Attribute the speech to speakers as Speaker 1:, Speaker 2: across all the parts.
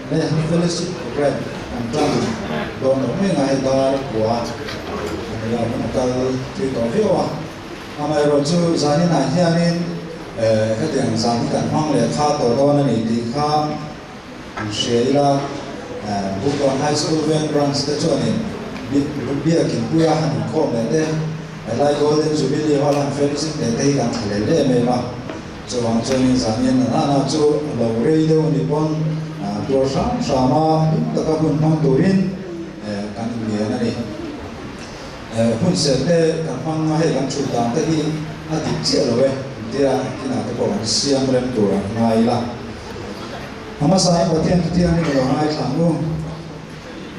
Speaker 1: Le fellowship program kan tan dawn loh mai nga hei dar kua a ni lo hun a kal thui tawh viau a. Amaherawhchu zaninah hianin hetiang zan hi kan hmang leh kha tawh dawn a ni tih kha an hria ila. Bukkawn High School Veng Branch te chuanin Biakin puia han inkhawm leh te, helai Golden Jubilee Hall han fellowship leh te hi kan thla leh leh em a. Chuvang chuanin zanin a nana chu a lo rei deuh a ni pawn tuar hram hram a, hlim taka hun hmang turin kan inlian a ni. Hun serh te kan hmang a, hei kan chhut dan te hi a dik chiah lo e tia engtinah te pawh kan siam rem tur an ngai ila. A hmasain Pathian chu thiangin a lo ngaithla ang u.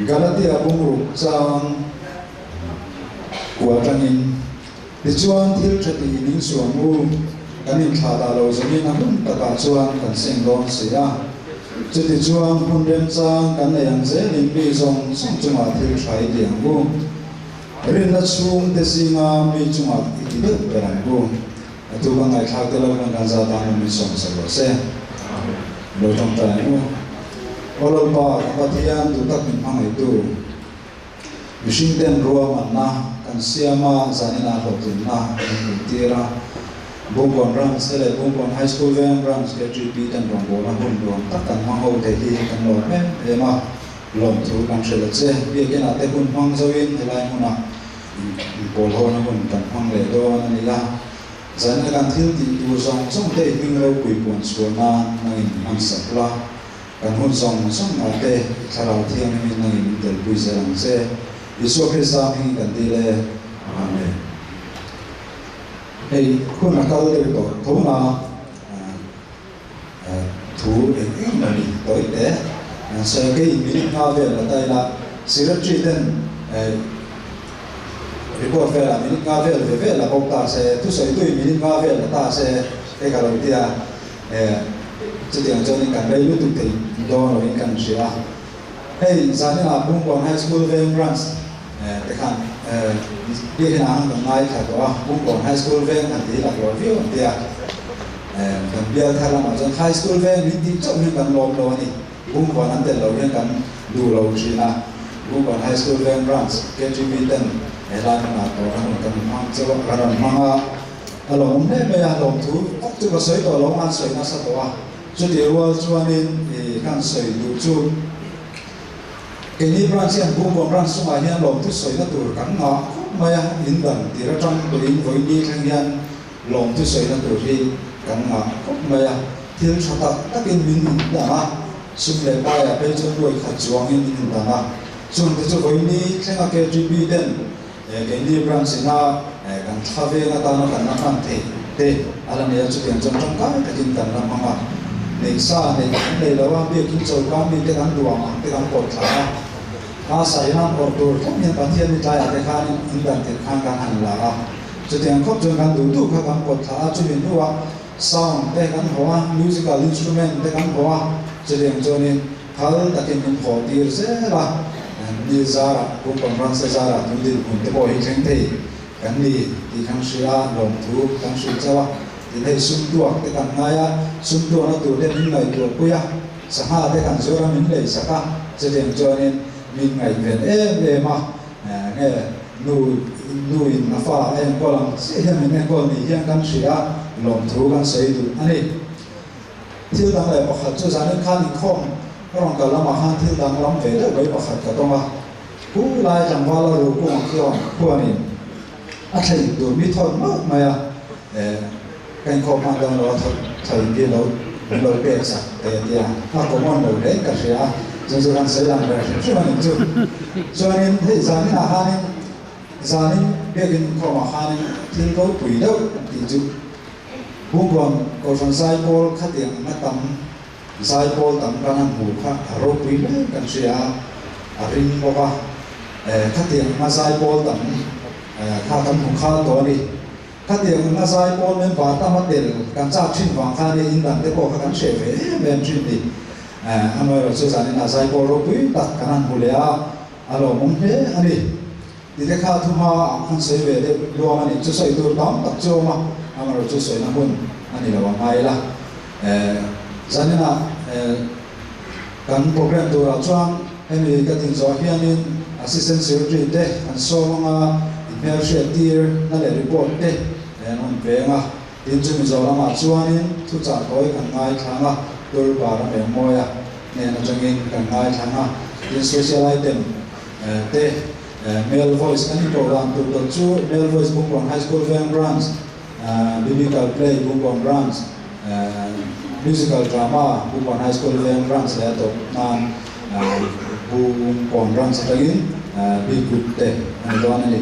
Speaker 1: Galatia bungruk chang kua atangin, Tichuan thil tha tih in insuam u, kan inthlah dah lo zawngin a hun takah chuan kan seng dawn si a. Chutichuan hun remchang kan nei ang zelin mi zawng zawng chungah thil tha i ti ang u. Rinna chhungte zinga mi chungah i ti deuh ber ang u. A tu ka ngaihthlak te lo hian kan za tan awm in sawm sak rawh se. Lo tawngtai ang u. Aw Lalpa, ka Pathian duh tak min hmangaihtu, mihring ten ruahmanna kan siam a, zaninah hlawhtlinna min hmuh tir a. Bungkawn Branch te leh Bungkawn High School Veng Branch KGP ten rawngbawlna hun nuam tak kan hmang ho thei hi kan lawm em em a, lawmthu kan hrilh a che. Biakinah te hun hmang zoin helai hmunah Inpawl hona hun kan hmang leh dawn a ni a, zanna kan thil tih tur zawng zawng te i hming ropui puan chhuah nan nangin hman sak la, kan hun zawng zawng ah te i thlarau thianghlimin nangin min telpui zel ang che. Isua Krista hmingin kan dil e. Amen. Hei hun a kal deuh tawh tho na thu eng eng maw ni tawi te an sawi a, kei minute nga vel la ta ila secretary ten report velah minute nga vel ve vel la bawk ta se, thusawi tui minute nga vel la ta se te ka lo ti a, chutiang chuanin kan rei lutuk thei dawn loin kan hria a. Hei zaninah Bungkawn High School Veng Branch te khan biakin ah khan kan ngaithla tawh a, Bungkawn High School Veng han ti hi laklawh viau an ti a, kan bial thar lamah chuan High School Veng min tih chauh hian kan lawm lo a ni, Bungkawn an tel lo hian kan duh lo thin a, Bungkawn High School Veng Branch KGB ten helai hmunah tawrhna hun kan hmang chauh a, kan rawn hmang a, a lawmawm hle mai a, lawmthu tak chu ka sawi tawh lo, an sawi nasa tawh a. Chutih rual chuanin i kan sawi duh chu keini branch hian Bungkawn branch chungah hian lawmthu sawina tur kan ngah khawp mai a, in dan tir atang turin vawiin thleng hian lawmthu sawina tur hi kan ngah khawp mai a, thil tha tak takin min indang a, sum leh paiah phei chuan nuai khat chuangin min indang a, chungte chu vawiin thlenga KGB ten Keini branch ina kan thla veng atana kan la hman theih te a la nei a, chutiang chuan tangkai takin kan la hmang a. Neih sa neih kan nei lo a, biakin chawlhka mite kan duang ang te kan pawt thla a, a sai nan awrh tur thleng hian Pathian ni tlaiah te khanin in dan tirh khan kan han la a, chutiang khawp chuan kan duh duh kha kan pawt thla a, chumi hnuah sound te kan haw a, musical instrument te kan haw a, chutiang chuanin Phal takin min haw tir zel a, ni zarah, Pu Conference zarah tun dinhmun te pawh hi thleng thei kan ni tih kan hria a, lawmthu kan hrilh chauh a, tin hei sumtuak te kan ngai a, sumtuakna tur te min ngaihtuah pui a, sangha te kan zuar a min lei sak a, chutiang chuanin min ngaihven em em a, nge nu nu in a fa a enkawl ang chiah hian min enkawl ni hian kan hria a, lawmthu kan sawi duh a ni. Thil dang leh pakhat chu zanin khan inkhawm ka rawn kal lamah khan thil dang lam ve deuh mai pakhat ka tawng a, hu lai tlangval a ru kung ang khian khuanin a thlei tur mi thawn mauh mai a, eh ka inkhawm hman dawn lo a thlei hi lo min lo pek sak te a tia, a common lo hle in ka hria a, chu chu kan sawi lang ber hrim hrim a ni chu. Chuanin hei zaninah khanin zanin biakin inkhawmah khanin thil ropui deuh tih chu Bungkawn Kohhran zaipawl khatiang anga tam zaipawl tam kan han hmuh kha a ropui hle kan hria a, a ring bawk a. Khatiang anga zaipawl tam kha kan hmu khal tawh a ni. Khatiang anga zaipawl member tam a tel kan chak thin vang khan in dang te pawh kha kan hreh ve em em thin ni. Amaherawhchu chu zaninah zaipawl ropui tak kan han hmu leh a, a lawmawm hle a ni. Tite kha thu hma ah khan sawi ve deuh luang a nih chu sawi tur tam tak chu a awm a, amaherawh chu sawina hun a ni lo ang ngai ila. Zaninah. Kan program turah chuan hemi ka din zawh hianin Assistant Secretary te an sawm anga inhmelhriat tir na leh report te an rawn veng a. Tin chu Mizoramah chuanin thuchah tawi kan ngaithlang a, Tulpa ram eng mawia hnen atangin kan ngaithlang a. Tin special item te Male Voice kan inkoh dan tur dawt chu Male Voice Bungkawn High School Veng Branch, Biblical Play Bungkawn Branch, Musical Drama Bungkawn High School Veng Branch leh a tawp nan Bungkawn Branch atangin Big Group te a ni dawn a ni.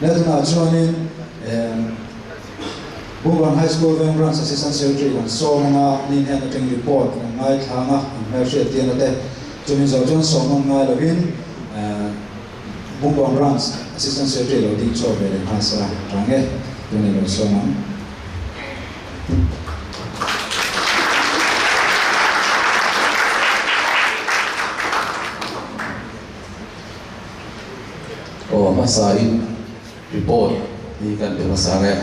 Speaker 1: Leh tunah chuanin Bungkawn High School Veng Branch Assistant Secretary kan sawm anga nin hian atang report kan ngaithlang a, an hmelhriat tirna te chumi zawh chuan sawm nawn ngai lovin Bungkawn Branch Assistant Secretary lo ding chhuak ve leh nghal sela tang e, tunah lo sawm ang.
Speaker 2: Aw hmasa in Report hi kan pe hmasa ang e.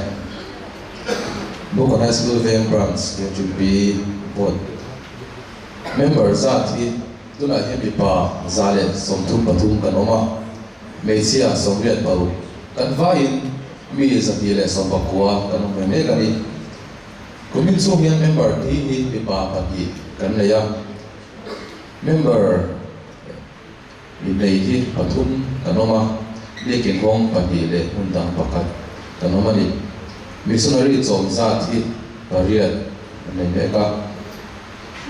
Speaker 2: Bungkawn High School Veng Branch KGB Report Member zat hi tunah hian mipa 133 kan awm a, hmeichhia 86 kan vaiin mi 219 kan awm ve mek a ni. Kumin chhung hian member thi hi mipa pahnih kan nei a, member Innei hi pathum kan awm a, biakin hawng pahnih leh hmun dang pakhat kan awm a ni. Missionary chawm zat hi pariat an nei mek a,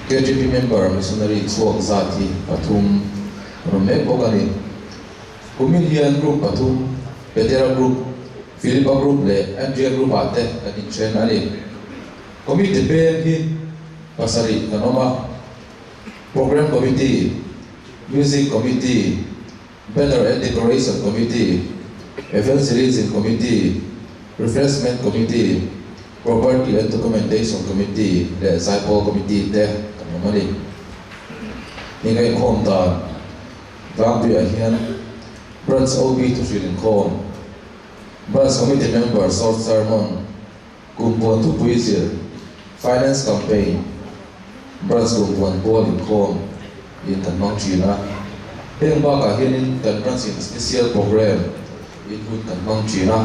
Speaker 2: KTP member missionary chhuak zat hi pathum an awm mek bawk a ni. Kumin hian group pathum, Petera group, Philipa group leh Andrea group ah te kan inthen a ni. Committee peng hi pasarih kan awm a. Program Committee, Music Committee, Banner and Decoration Committee, Evangelism Committee, Refreshment Committee, Property and Documentation Committee leh Zaipawl Committee te kan awm a ni. Ingaihkhawm dan tlangpuiah hian Branch OB thuhrilh inkhawm, Branch Committee Member Short Sermon, Kum puan thupui zir, Finance Campaign, Branch kum puan pawl inkhawm in kan hmang thin a. Heng bakah hianin kan branch in special program in hun kan hmang thin a.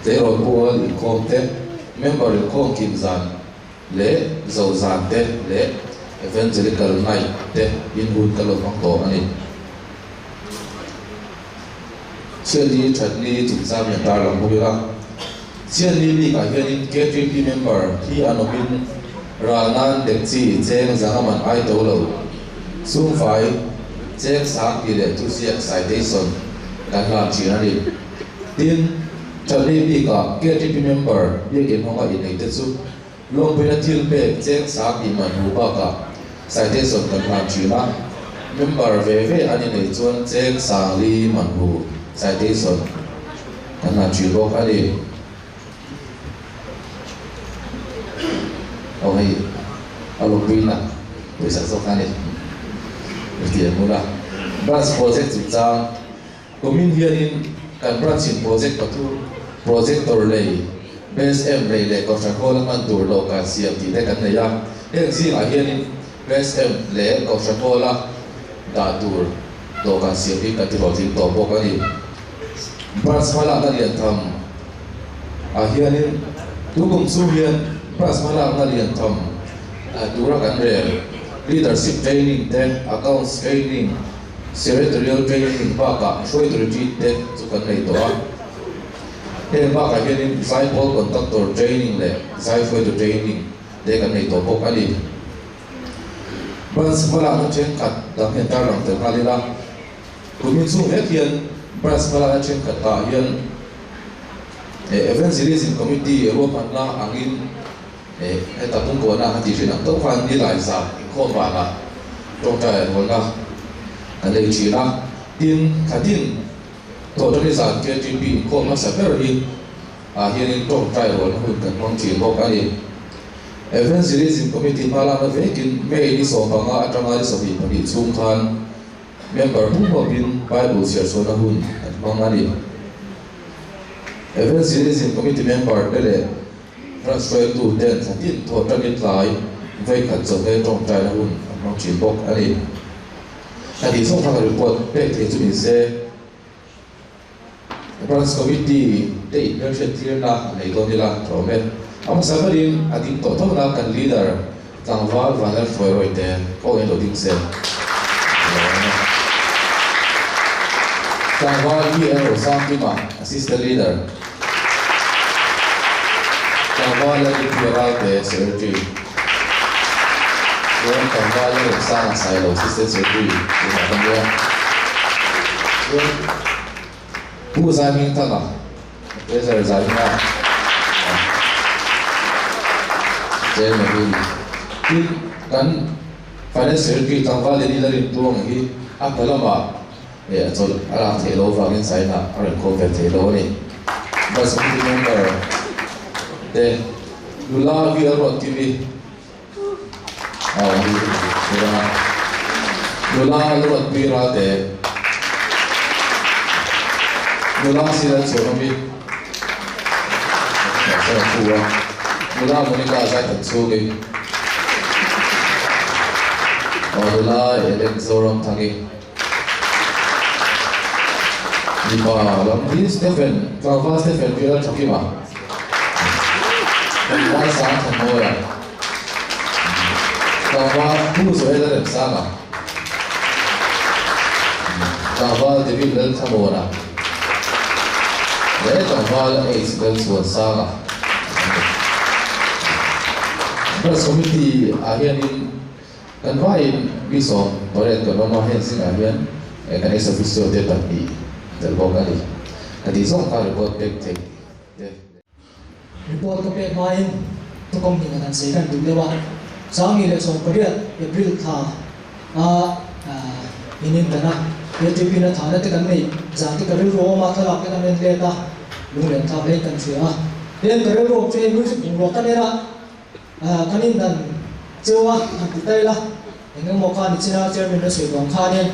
Speaker 2: Tleirawl pual inkhawm te, member inkhawm kim zan leh zo zan te leh Evangelical Night te in hun kan lo hmang tawh a ni. Chhiatni thatni chungchang hian tarlang bawk ila, chhiatni bikah hianin KTP member hi an awmin ral nan dek chi cheng zanga man ai to lo, sumfai cheng sang tih leh thuziak citation kan hlan thin a ni. Tin, thatni bikah KTP member biakin hawnga inneite chu Lawmpuina thil pek cheng sang tih man hu bakah citation kan hlan thin a, member ve ve an inei chuan cheng sang li man hu citation kan hlan thin bawk a ni. Aw hei a lawmpuina pawisa zawk a ni ti ang ula. Branch project chungchang. Kumin hianin kan branch in project pathum, projector lei, base amp lei leh Kohhran Hall a hman tur dawhkan siam tih te kan nei a. Heng zingah hianin base amp leh Kohhran Hall a dah tur dawhkan siam hi kan ti hlawhtling tawh bawk a ni. Branch hmalakna lian tham ah hianin tu kum chhung hian branch hmalakna lian tham tura kan rel leadership training te, accounts training, Secretarial training bakah hruaitu retreat te chu kan nei tawh a. Heng bakah hianin Zaipawl Conductor training leh Zai hruaitu training te kan nei tawh bawk a ni. Branch hmalakna thenkhat dang hian tarlang tel nghal ila, kumin chhung vek hian Branch hmalakna thenkhat ah hian Evangelism Committee ruahmanna angin Heta pungkuahna a tih thin ang tawp khan nilai zan inkhawm vanah tawngtai rualna kan nei thin a. Tin, thlatin Thawhṭani zan KTP inkhawm hmasa ber hi ah hianin tawngtai rualna hun kan hmang thin bawk a ni. Evangelism Committee hma lakna vekin May ni 15 atanga ni 22 chhung khan member pumhuapin Bible chhiar chhuahna hun an hmang a ni. Evangelism Committee member te leh Branch hruaitu ten thlatin thawh tangin tlai vawikhat chawhmeh tawngtaina hun an hmang thin bawk a ni. Ka tih zawk kha ka report pek thei chu ni se. Branch Committee te inhmelhriat tirna nei dawn ila tha awm e. A hmasa berin a ding tawh tho na kan leader tlangval Vanlalhruai Rawite pawh in lo ding se a lo awm e. Tlangval VL Rosangkima Assistant Leader, Tlangval Lalrinpuia Ralte Secretary, chuan Tlangval Lalremsanga Sailo Assistant Secretary tunah ka nia. Chuan Pu Zaihmingthanga, Treasurer Zaihminga Chairman hi a ni. Tin, kan Finance Secretary Tlangval Lily Lalrintuanga hi a hna lamah a chawlh a lak theih loh avangin China a rawn khaw ve thei lo a ni. Bus committee member te nula vi a ruat kim i a awm hi a nula la ruat pui ral te nula sila chhuan awm i nula Monica zai that chhung i nula Ellen Zoramthangi Mipa lam hi Stephen, tlangval Stephen Bial Thakima, tlangval Sang Thanmawia, tlangval Pu Joel Remsanga, tlangval David Lalthamawna leh tlangval H Lalchhuansanga an ni. Branch Committee ah hianin Kan vaiin mi 18 kan awm a, heng zingah hian kan ex officio te pahnih tel bawk a ni. Ka tih zawng kha report pek theih te.
Speaker 3: Report ka pek hmain thawkawm hnih kan han sawi kan duh deuh a, 2018 April thla a in indan a, ATP na thahna te kan nei zan te ka rilru a awm a, thlalak te kan en let a, lunglen thlak hlein kan hria a, tin ka rilru awm chu hei music bungrua ka nen a, Kan indan cheu a, han ti ta ila, eng emaw kha ni chin a, Chairman a sawi vang khanin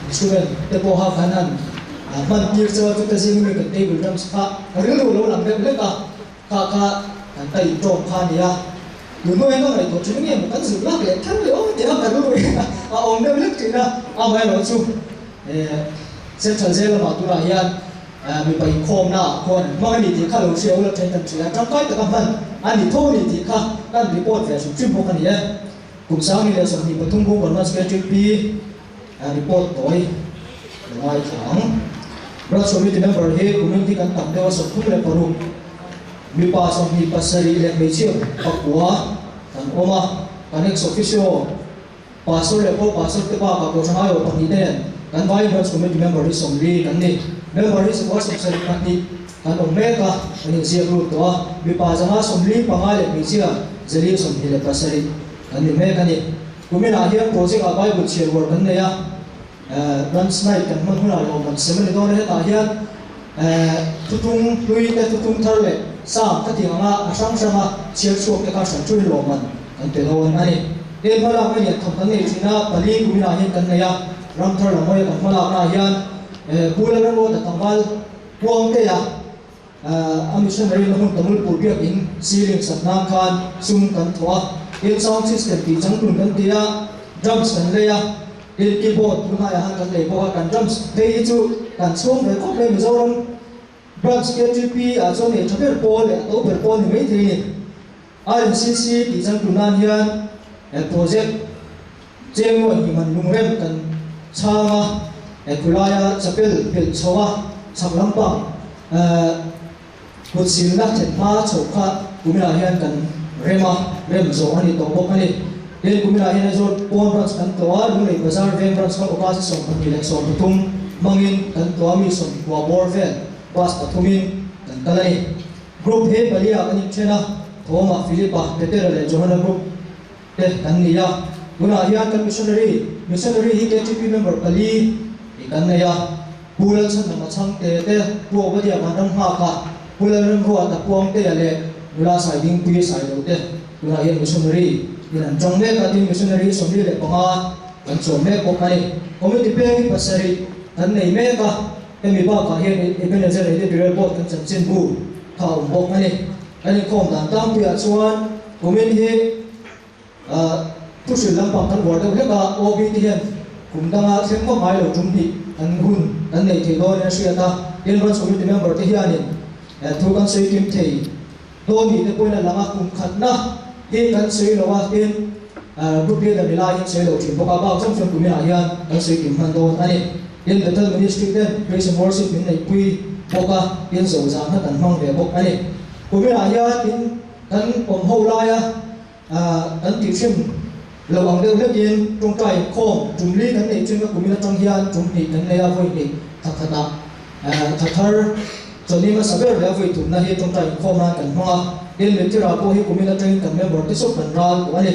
Speaker 3: instrument te pawh kha kan han hman tir cheu a, chuta zing mi kan table drums kha rilru lo lang deuh hlek a, kha kha kan ta intawm kha a ni a, tun hnuaiin ka ngaihtuah thin nge maw kan zuk lak leh kher leh awm tih a ka rilru hi a awm deuh hlek thin a, amaherawhchu chu Central Jail lamah tunah hian Mipa inkhawmna ah khuan an hmang a ni tih kha lo hria ula then kan hria a, tangkai taka hman a ni tho a ni tih kha kan report ve hrim hrim bawk a ni e. Kum 2023 Bungkawn Branch KTP report tawi lo ngaithla ang. Branch Committee member hi kumin hi kan tam deuh a 36, mipa 27 leh hmeichhia pakua kan awm a, kan ex officio Pastor leh Paul Pastor te bakah Kohhran aiawh pahnih te nen kan vai Branch Committee member hi 40 kan ni. Member hi sakawr 72 kan awm mek a, kan inziak lut tawh a. Mipa zanga 45 leh hmeichhia zali 27 kan ni mek a ni. Kuminah hian project ah Bible chhiar uar kan nei a, Branch Night kan hman hunah lawmman sem a ni dawn a, hetah hian thutung hlui te, thutung thar leh Psalm khatiang anga a hrang hranga chhiar chhuak te kha hran thuin lawmman kan pe dawn a ni. He hmalakna lian tham kan neih thin a, pali kuminah hian kan nei a, ramthar lam hawia kan hmalaknaah hian Pu Lalramruata tlangval Puangtea a missionary na hmun Tamulpur biakin ceiling sak nan khan sum kan thawh a, tin sound system tih changtlun kan ti a, drums kan lei a, tin keyboard tunhaiah han kan lei bawk a, kan drums phei hi chu kan chhung ve khawp mai Mizoram branch KTP ah chuan nei tha ber pawl leh a to ber pawl ni maithei a ni. RMCC tih changtu nan hian project Chengnuai hniman lungrem kan chhang a, khulaia chapel pelh chho a, chhak lampang kut silna thlen hma chho kha kuminah hian kan rem a, rem zawh a ni tawh bawk a ni. Tin, kuminah hian Aizawl pawn branch kan tlawh a, Lunglei Bazar veng branch kha August 22 leh 33 hmangin kan tlawh a, mi 90 bawr vel bus pathumin kan kal a ni. Group he palia kan inthen a, Thoma, Philipa, Petera leh Johana group te kan ni a. Tunah hian kan missionary, missionary hi KTP member pali i kan nei a. Pu Lalchhanama Chhangte te, Pu Obadia Vanram Nghaka, Pu Lalremruata Puangtea leh Nula Saidingpuii Sailo te tunah hian missionary in an tang mek a, tin missionary 45 kan chawm mek bawk a ni. Committee peng hi pasarih kan nei mek a. Hemi bakah hian Ebenezer Editorial Board kan chanchin bu kha a awm bawk a ni. Kan inkhawm dan tlangpuiah chuan kumin hi thuhrilh lampang kan buar deuh hlek a, OB te hian Kum danga thleng vak ngai lo tum hnih kan hun kan nei thei dawn in a hriat a, tin Branch Committee member te hianin thu kan sawi kim thei dawn nih te pawhin a lang a, kum khatna hi kan sawi lo a, tin Group Leader ni laiin sawi lo thin bawk a, bak zawng chuan kuminah hian kan sawi kim hman dawn a ni. Tin Bethel Ministry ten Praise and Worship min neihpui bawk a, tin zozam kha kan hmang ve bawk a ni. Kuminah hian in kan awm ho laia Kan tihhrim lo ang deuh hlekin tawngtai inkhawm tum li kan neih thin a, kumin atang hian tum hnih kan nei a, vawi hnih thla khatah thla thar chawlhni hmasa ber leh a vawi tumna hi tawngtai inkhawm nan kan hmang a, tin Mittirah pawh hi kumin atangin kan member te chauh kan ral tawh a ni.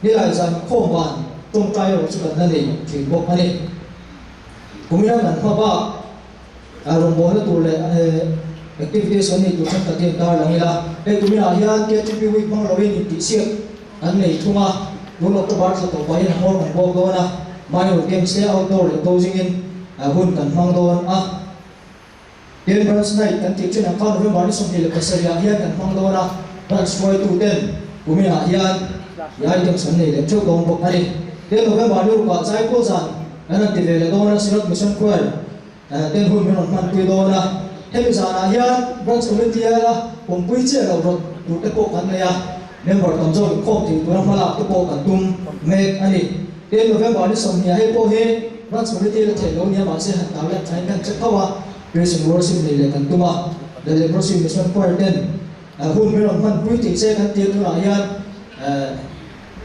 Speaker 3: Nilai zan inkhawm van tawngtai erawh chu kan la nei thin bawk a ni. Kumina kan hma bak. Rawngbawlna tur leh activities an neih tur thenkhat hi an tarlang ila, hei tuminah hian KTP week hmang loin intihsiak an nei thung a, tun October thla tawpah hian a hmawr kan bawk dawn a, minor games te outdoor leh closing-in hun kan hmang dawn a. Tin, Branch Night kan tih thin ang kha November ni 27 ah hian kan hmang dawn a, branch hruaitu ten kuminah hian i items an nei leh theuh dawn bawk a ni. Tin, November ni rukah Zaipawl zan kan han ti ve leh dawn a, Synod Mission Choir Ten hun min rawn hmanpui dawn a, hemi zanah hian Branch Committee a awmpui chiah loh rawt tur te pawh kan nei a, member tam zawk inkhawm thei tura hmalak te pawh kan tum mek a ni. Tin, November ni 20 hei pawh hi Branch Committee la theih lo nia mahse han tar leh thain kan check tho a, Praise and Worship nei leh kan tum a, The Leprosy Mission Choir ten hun min rawn hmanpui thei se kan tia tunah hian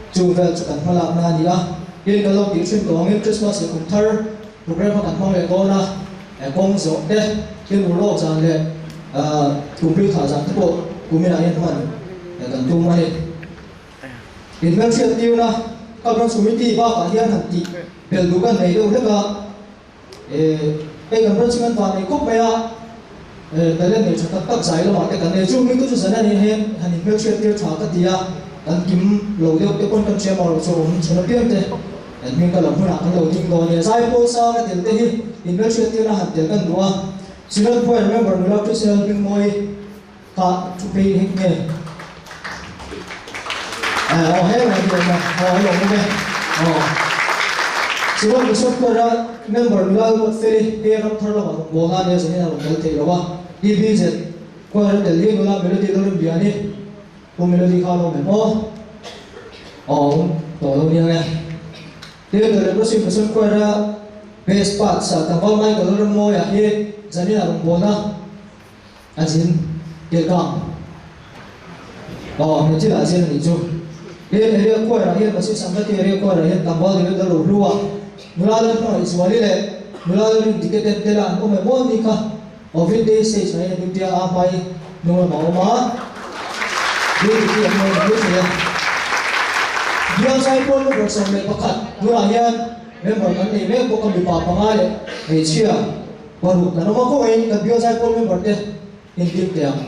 Speaker 3: chu vel chu kan hmalakna a ni a. Tin, kan lo tih thin tawh angin Christmas leh kum thar Programme a kan hmang leh dawn a, kawng zawh te, thil ur lawk zan leh kumhlui thah zan te pawh kuminah hian hman kan tum a ni. Inhmelhriat tirna kha Branch Committee bakah hian han tih belh duh kan nei deuh hlek a, hei kan Branch hian van nei khawp mai a, talent nei tha tak tak zai lamah te kan nei. Chung mite chu zan anih hian han inhmelhriat tir tha ka ti a, kan kim lo deuh te pawn kan hria maw lo chu awm chhun apiang te. Kan hming ka lam hunah kan lo ding dawn nia. Zaipawl sang a tel te hi in hmelhriat tirna han tel kan duh a. Synod Choir member nula Christian Hmingmawi kha thu phei hek nge? Aw he mai hi awm a, aw a lawm awm e. Aw. Synod Mission Choir a member nula Ruatfeli he ramthar lamah rawn bawl a nia zanin a rawn tel thei lo a. DBZ Choir a tel hi nula Melody Lalrinbiani Pu Melody kha lo mem aw. Aw awm tawh lo nia nge. Tin, The Leprosy Mission Choir a bass part sa tlangval Michael Lalrammawia hi zanin a rawn bawn a, a zin Kelkang. Aw, he thil ah zin a nih chu. Tin, Area Choir ah hian Masih Sangati Area Choir ah hian tlangval David Lalrohlua, nula Lalhmangaih Zuali leh nula Lalrin Diketen te lah an awm em aw ni kha. Covid day stage mai a duty a a hmai hnung lamah a awm a, duty khi a hmang mai thei a. Bial Zaipawl member 11 tunah hian member kan nei mek bawk a, mipa panga leh hmeichhia paruk kan awm a, kawngaihin kan Bial Zaipawl member te indim teh ang.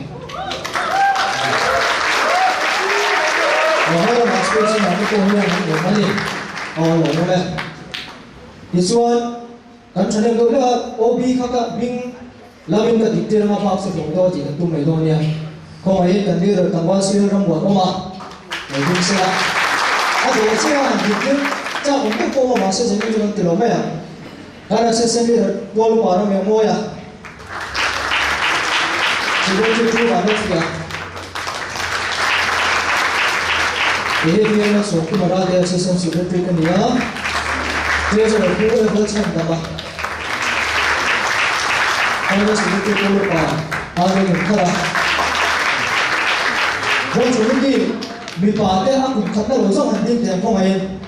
Speaker 3: Aw hei lamah stage lamah te pawh hian an awm a ni. Aw a lawmawm e. Tichuan. Kan ṭhahnem deuh hlek a, OB kha ka hming lamin ka dik tir anga bak chu hlawm deuh a tih kan tum mai dawn nia. Khawngaih kan leader tlangval Cyril Rambuan awm a, lo ding se a. A duh chiah a han dik tir chak awm deuh pawh awm a, mahse zanin chu kan ti lo mai ang. Kan assistant leader Pual Upa Ramia Mawi a, Secretary Pu Vanlalthia, Kei hi BMS Sawmkima Rate Assistant Secretary ka ni a, Treasurer Pu Evel Chhandama, Finance Secretary Pu Lupa Arvind Nunthara. Branch Committee mipa te a kum khatna lo zawng han ding thiam kawngaihin.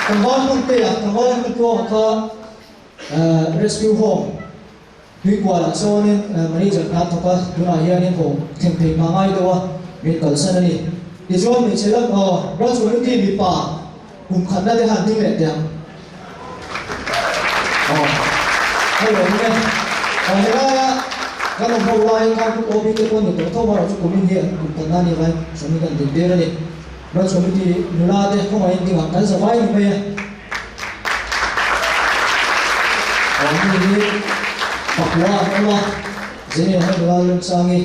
Speaker 3: Tlangval hmun te ah tlangval hmun tluangah kha rescue home tuikual ah chuanin manager hna a thawk a, tunah hianin haw thleng thei hma ngai deuh a min kalsan a ni. Tichuan hmeichhe lam aw branch committee mipa kum khatna te khan ding leh teh ang. Aw hello nge aw helaia kan awm ho laiin khan pu OB te pawh ni tawh tho a chu kumin hi an kum khatna ni vai sawmi kan din tir a ni. Branch committee nula te khawngaihin dingah kan za vai ni mai a. Aw mi hi pakua an awm a, Zenia hi nula Remsangi.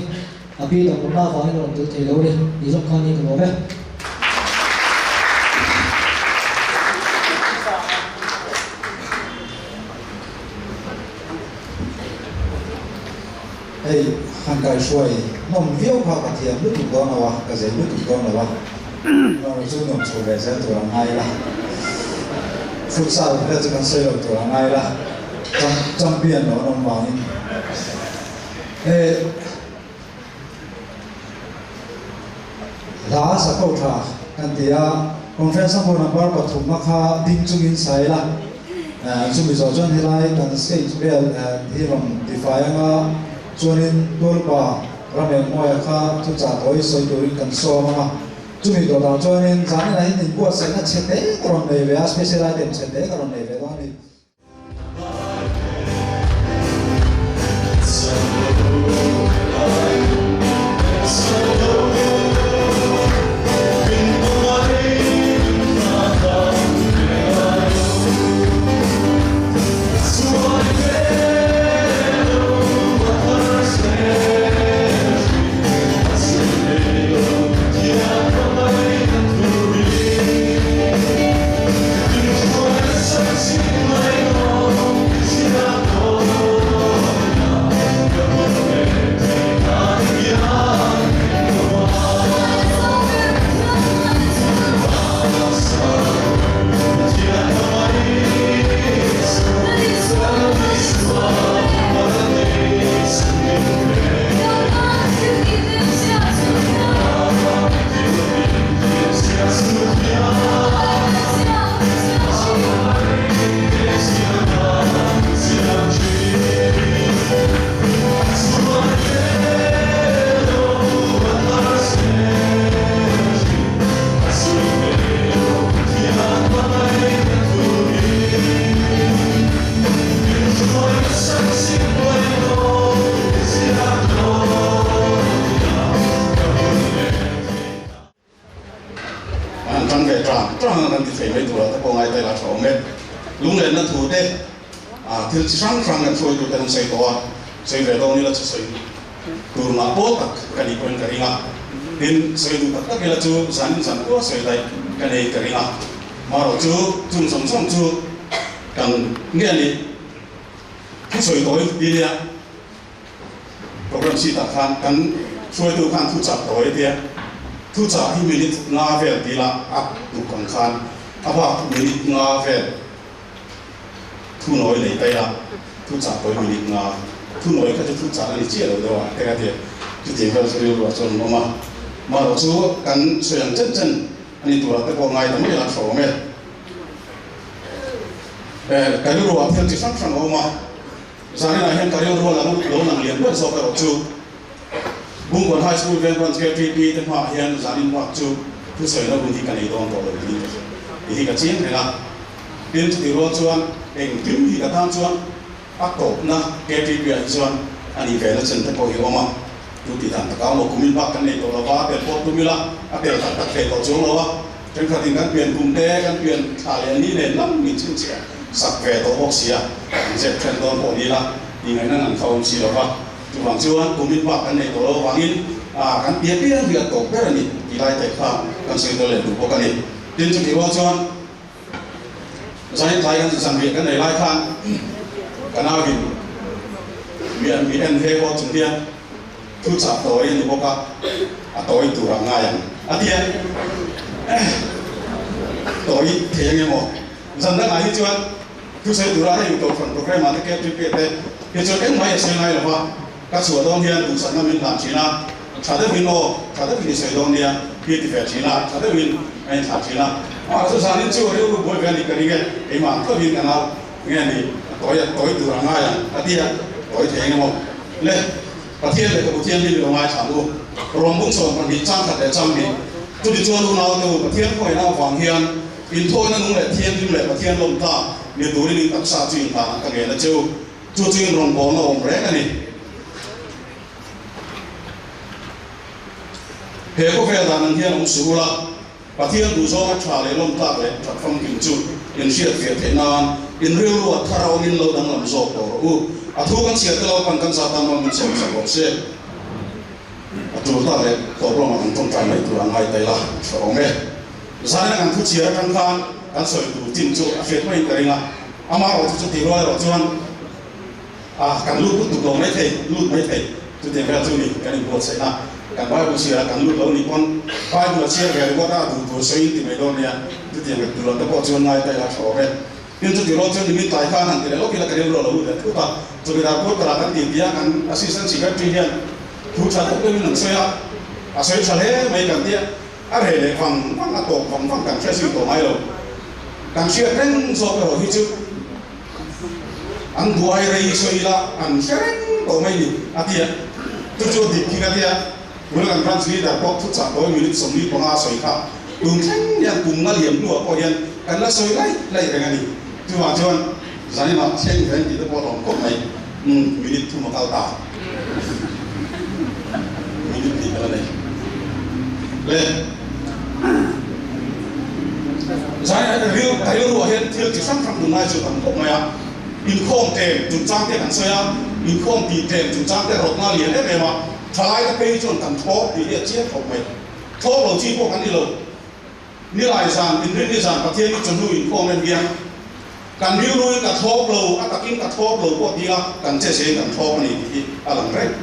Speaker 3: A pi damlohna avangin a rawn tel thei lo a ni. Ni zawng khan hi ka lawm e.
Speaker 1: Hei han kaihruai nawm viau kha ka thiam lutuk dawn lo a, ka zei lutuk dawn lo a, erawh chu nuam chho ve zel tur a ngai la, futsal vel chu kan sawi lo tur a ngai la, champion lo an awm vangin hei hla sa ko tha kan ti a, conference a hmu number pathumna kha ding chungin sa ila, chumi zawh chuan helai kan stage vel hi rawn tifai anga chuanin Tualpa Ramengmawia kha thuchah tawi sawi turin kan sawm anga, chumi dawtah chuanin zaninah hian inbuatsaihna chhe te ka rawn nei ve a, special item chhe te ka rawn nei ve dawn a ni.
Speaker 4: An tan ve tang tang a kan ti thei mai turah te pawh ngaihtuah ila tha awm e. Lunglenna thu te thil chi hrang hrang kan hruai tur te kan sawi tawh a, sawi ve dawn ila chu sawi tur ngah pawl tak ka nih pawhin ka ring a. Tin, sawi duh tak tak ila chu zanin zan kual sawi daih ka nei ka ring a. Marawh chu chung zawng zawng chu kan nge a nih thu sawi tawi ti nia. Program sheet ah khan kan hruaitu khan thu chah tawi a tia, thu chah hi minute nga vel ti la a tuk ang khan a bak minute nga vel thu nawi nei ta ila, thu chah tawi minute nga, thu nawi kha chu thu chah a ni chiah lo deuh a te ka ti a, chutiang vel chu rilru ah chuan an awm a, marawh chu kan sawi ang chen chen a ni turah te pawh ngai ta mai la tha awm e. Ka rilru ah thil chi hrang hrang a awm a. Zaninah hian ka rilru a lang lo lang lian ber zawk erawh chu Bungkawn High School Veng Branch KTP te hmaah hian zanin bak chu thusawi na hun hi ka nei dawn tawh lo tih hi ka hria tih hi ka chiang reng a. Tin, chutih rual chuan engkim hi ka tan chuan a tawpna KTP ah hi chuan a nih ve na chen te pawh hi a awm a. Tu tih dan takah maw kumin bak kan nei tawh lo va, tel pawh tum ila a tel tak tak thei tawh chuang lo a. Thenkhatin kan pian kum te, kan pian thla leh ni nen lam min chhinchhiah sak ve tawh bawk sia, kan zep then dawn pawh ni la, tih ngaihna ngan kha awm si lo va. Chuvang chuan kumin bak kan nei tawh lo avangin kan pian pian hi a tawp ber a ni tih lai te kha kan sawi dawn leh duh bawk a ni. Tin, chutih rual chuan Zain tlai kan zanriah kan nei lai khan ka nauin mi an mi en he haw chung hian thu chah tawi a ni bawk a, a tawi tur ah ngai ang a ti a, tawi thei ang emaw zan dangah hi chuan thusawi tura hei kohhran programme ah te KTP te hi chuan engmah hi a sawi ngai lo va, ka chhuah dawn hian duhsakna min hlan thin a, tha deuhin aw, tha deuhin i sawi dawn nia hi a ti ve thin a, tha deuhin a inthlah thin a, mahse zanin chu rilru buai ve a nih ka ring e, keimah ang thovin ka nau nge ni a tawi a tawi tur a ngai ang a ti a, tawi thei eng emaw le Pathian leh ka Pathian hi mi lo ngaithla ang u, Rawng 12 chang khat leh chang hnih, chuti chuan unaute u Pathian khawngaihna avang hian inthawina nung leh thianghlim leh Pathian lawm ta ni turin in taksa chu inhlan ang ka ngen a che u. Chu chu in rawngbawlna awm reng a ni. He khawvel dan ang hian awm suh ula, Pathian duhzawnga tha leh lawmtlak leh that famkim chu in hriat fiah theih nan in rilru a thar awmin lo danglam zawk tawh rawh u. A thu kan chhiar te lo pan kan zat tan rawn min sawm sak rawh se. tul tak leh tawp lamah kan tawngtai mai tur a ngai ta ila tha awm e. Zanin a kan thu chhiar atang khan kan sawi tur chin chu a hriat maiin ka ring a, amaherawh chu chutih rual erawh chuan a kan lut lutuk lo mai thei, lut mai thei chutiang vel chu ni kan inbuatsaih a, kan Bible chhiar a kan lut lo nih pawn Bible a chhiar ve ringawt a duh tur sawiin ti mai dawn nia, chutiang ka duh lo te pawh chuan ngai ta ila tha awm e. Tin chutih rual chuan nimin tlai khan han ti leh lawk ila ka rilru a lo lut leh thut a, chawkidar quarter ah kan tih tia kan assistant secretary hian thu tha deuh deuhin an sawi a, a sawi tha hle mai kan tia, a reh leh vang vang a tawp vang vang kan hre zui tawh ngai lo. Kan hriat reng zawk erawh hi chu an duai rei sawi ila an hre reng tawh mai ni a ti a, chu chu a dik khi ka tia, tuna kan branch leader pawh thuchah tawi minute 45 a sawi kha tun thleng hian kum nga liam hnuah pawh hian kan la sawi laih laih reng a ni. Chuvang chuan zaninah thleng reng tih te pawh a hlawm khawp mai, umm minute thum a kal ta, minute hnih ka la nei le. Zaninah hian ril ka rilruah hian thil chi hrang hrang tunlai chu tam khawp mai a, inkhawm tlem chungchang te kan sawi a, inkhawm tih tlem chungchang te rawtna lian em em a, thalaite phei hi chuan kan thlawp tih hi a chiang khawp mai, thlawp lo chi pawh kan ni lo. Nilai zan, Inrinni zan Pathian hi chawhnu inkhawm en hian kan rilruin ka thlawp lo, a takin ka thlawp lo pawh ti ila kan che zein kan thlawp a ni tih hi a lang reng.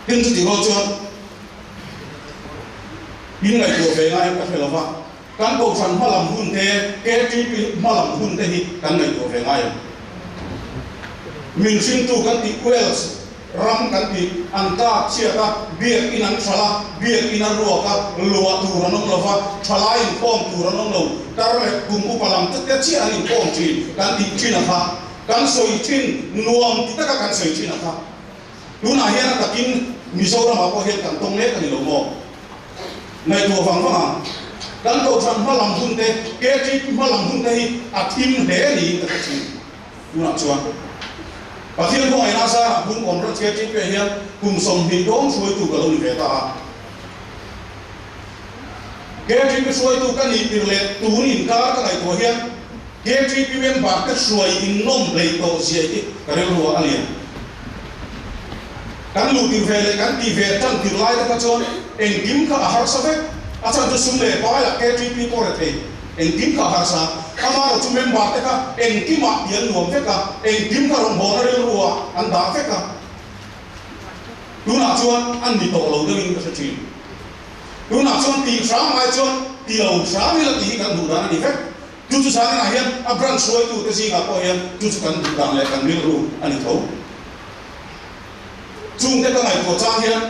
Speaker 4: Tin chutih rual chuan min ngaihtuah ve ngaiin ka hre lo va, kan kohhran hmalam hun te, KTP hmalam hun te hi kan ngaihtuah ve ngai ang. Min hringtu kan tih Wales Ram kan tih an tlak chhiat a, biak in an hralh a, biak in a ruak a, luah tur an awm lo va, thalai inkhawm tur an awm lo, tar leh kum upa lam te te chiah an inkhawm thin kan tih thin a kha, kan sawi thin, nuam ti taka kan sawi thin a kha. Tunah hian a takin Mizoramah pawh hian kan tawng mek a ni lo maw? Ngaihtuah vang vang ang. Kan kohhran hma lam hun te, KTP hma lam hun te hi a thim hle niin ka hre thin. Tunah chuan Pathian khawngaihna zarah hmun awm rat KTP hian kum 20 dawng hruaitu ka lo ni ve ta a. KTP hruaitu ka nih tir leh tun inkar ka ngaihtuah hian KTP member te hruai innawm hlei tawh zia hi ka rilru ah a lian. Kan luh tir ve leh kan tih ve tan tir lai te kha chuan engkim kha a harsa vek. A chhan chu sum leh paiah KTP pawh re thei. Engkim kha a harsa. Amaherawh chu member te kha engkimah ti an nuam vek a, engkim kha rawngbawlna rilru ah an dah vek a. Tunah chuan an ni tawh lo deuhin ka hre thin. Tunah chuan tih hram ai chuan ti lo hram ila tih hi kan duh dan a ni vek. Chu chu zaninah hian a branch hruaitute zingah pawh hian chu chu kan duh dan leh kan rilru a ni tho. Chungte ka ngaihtuah chang hian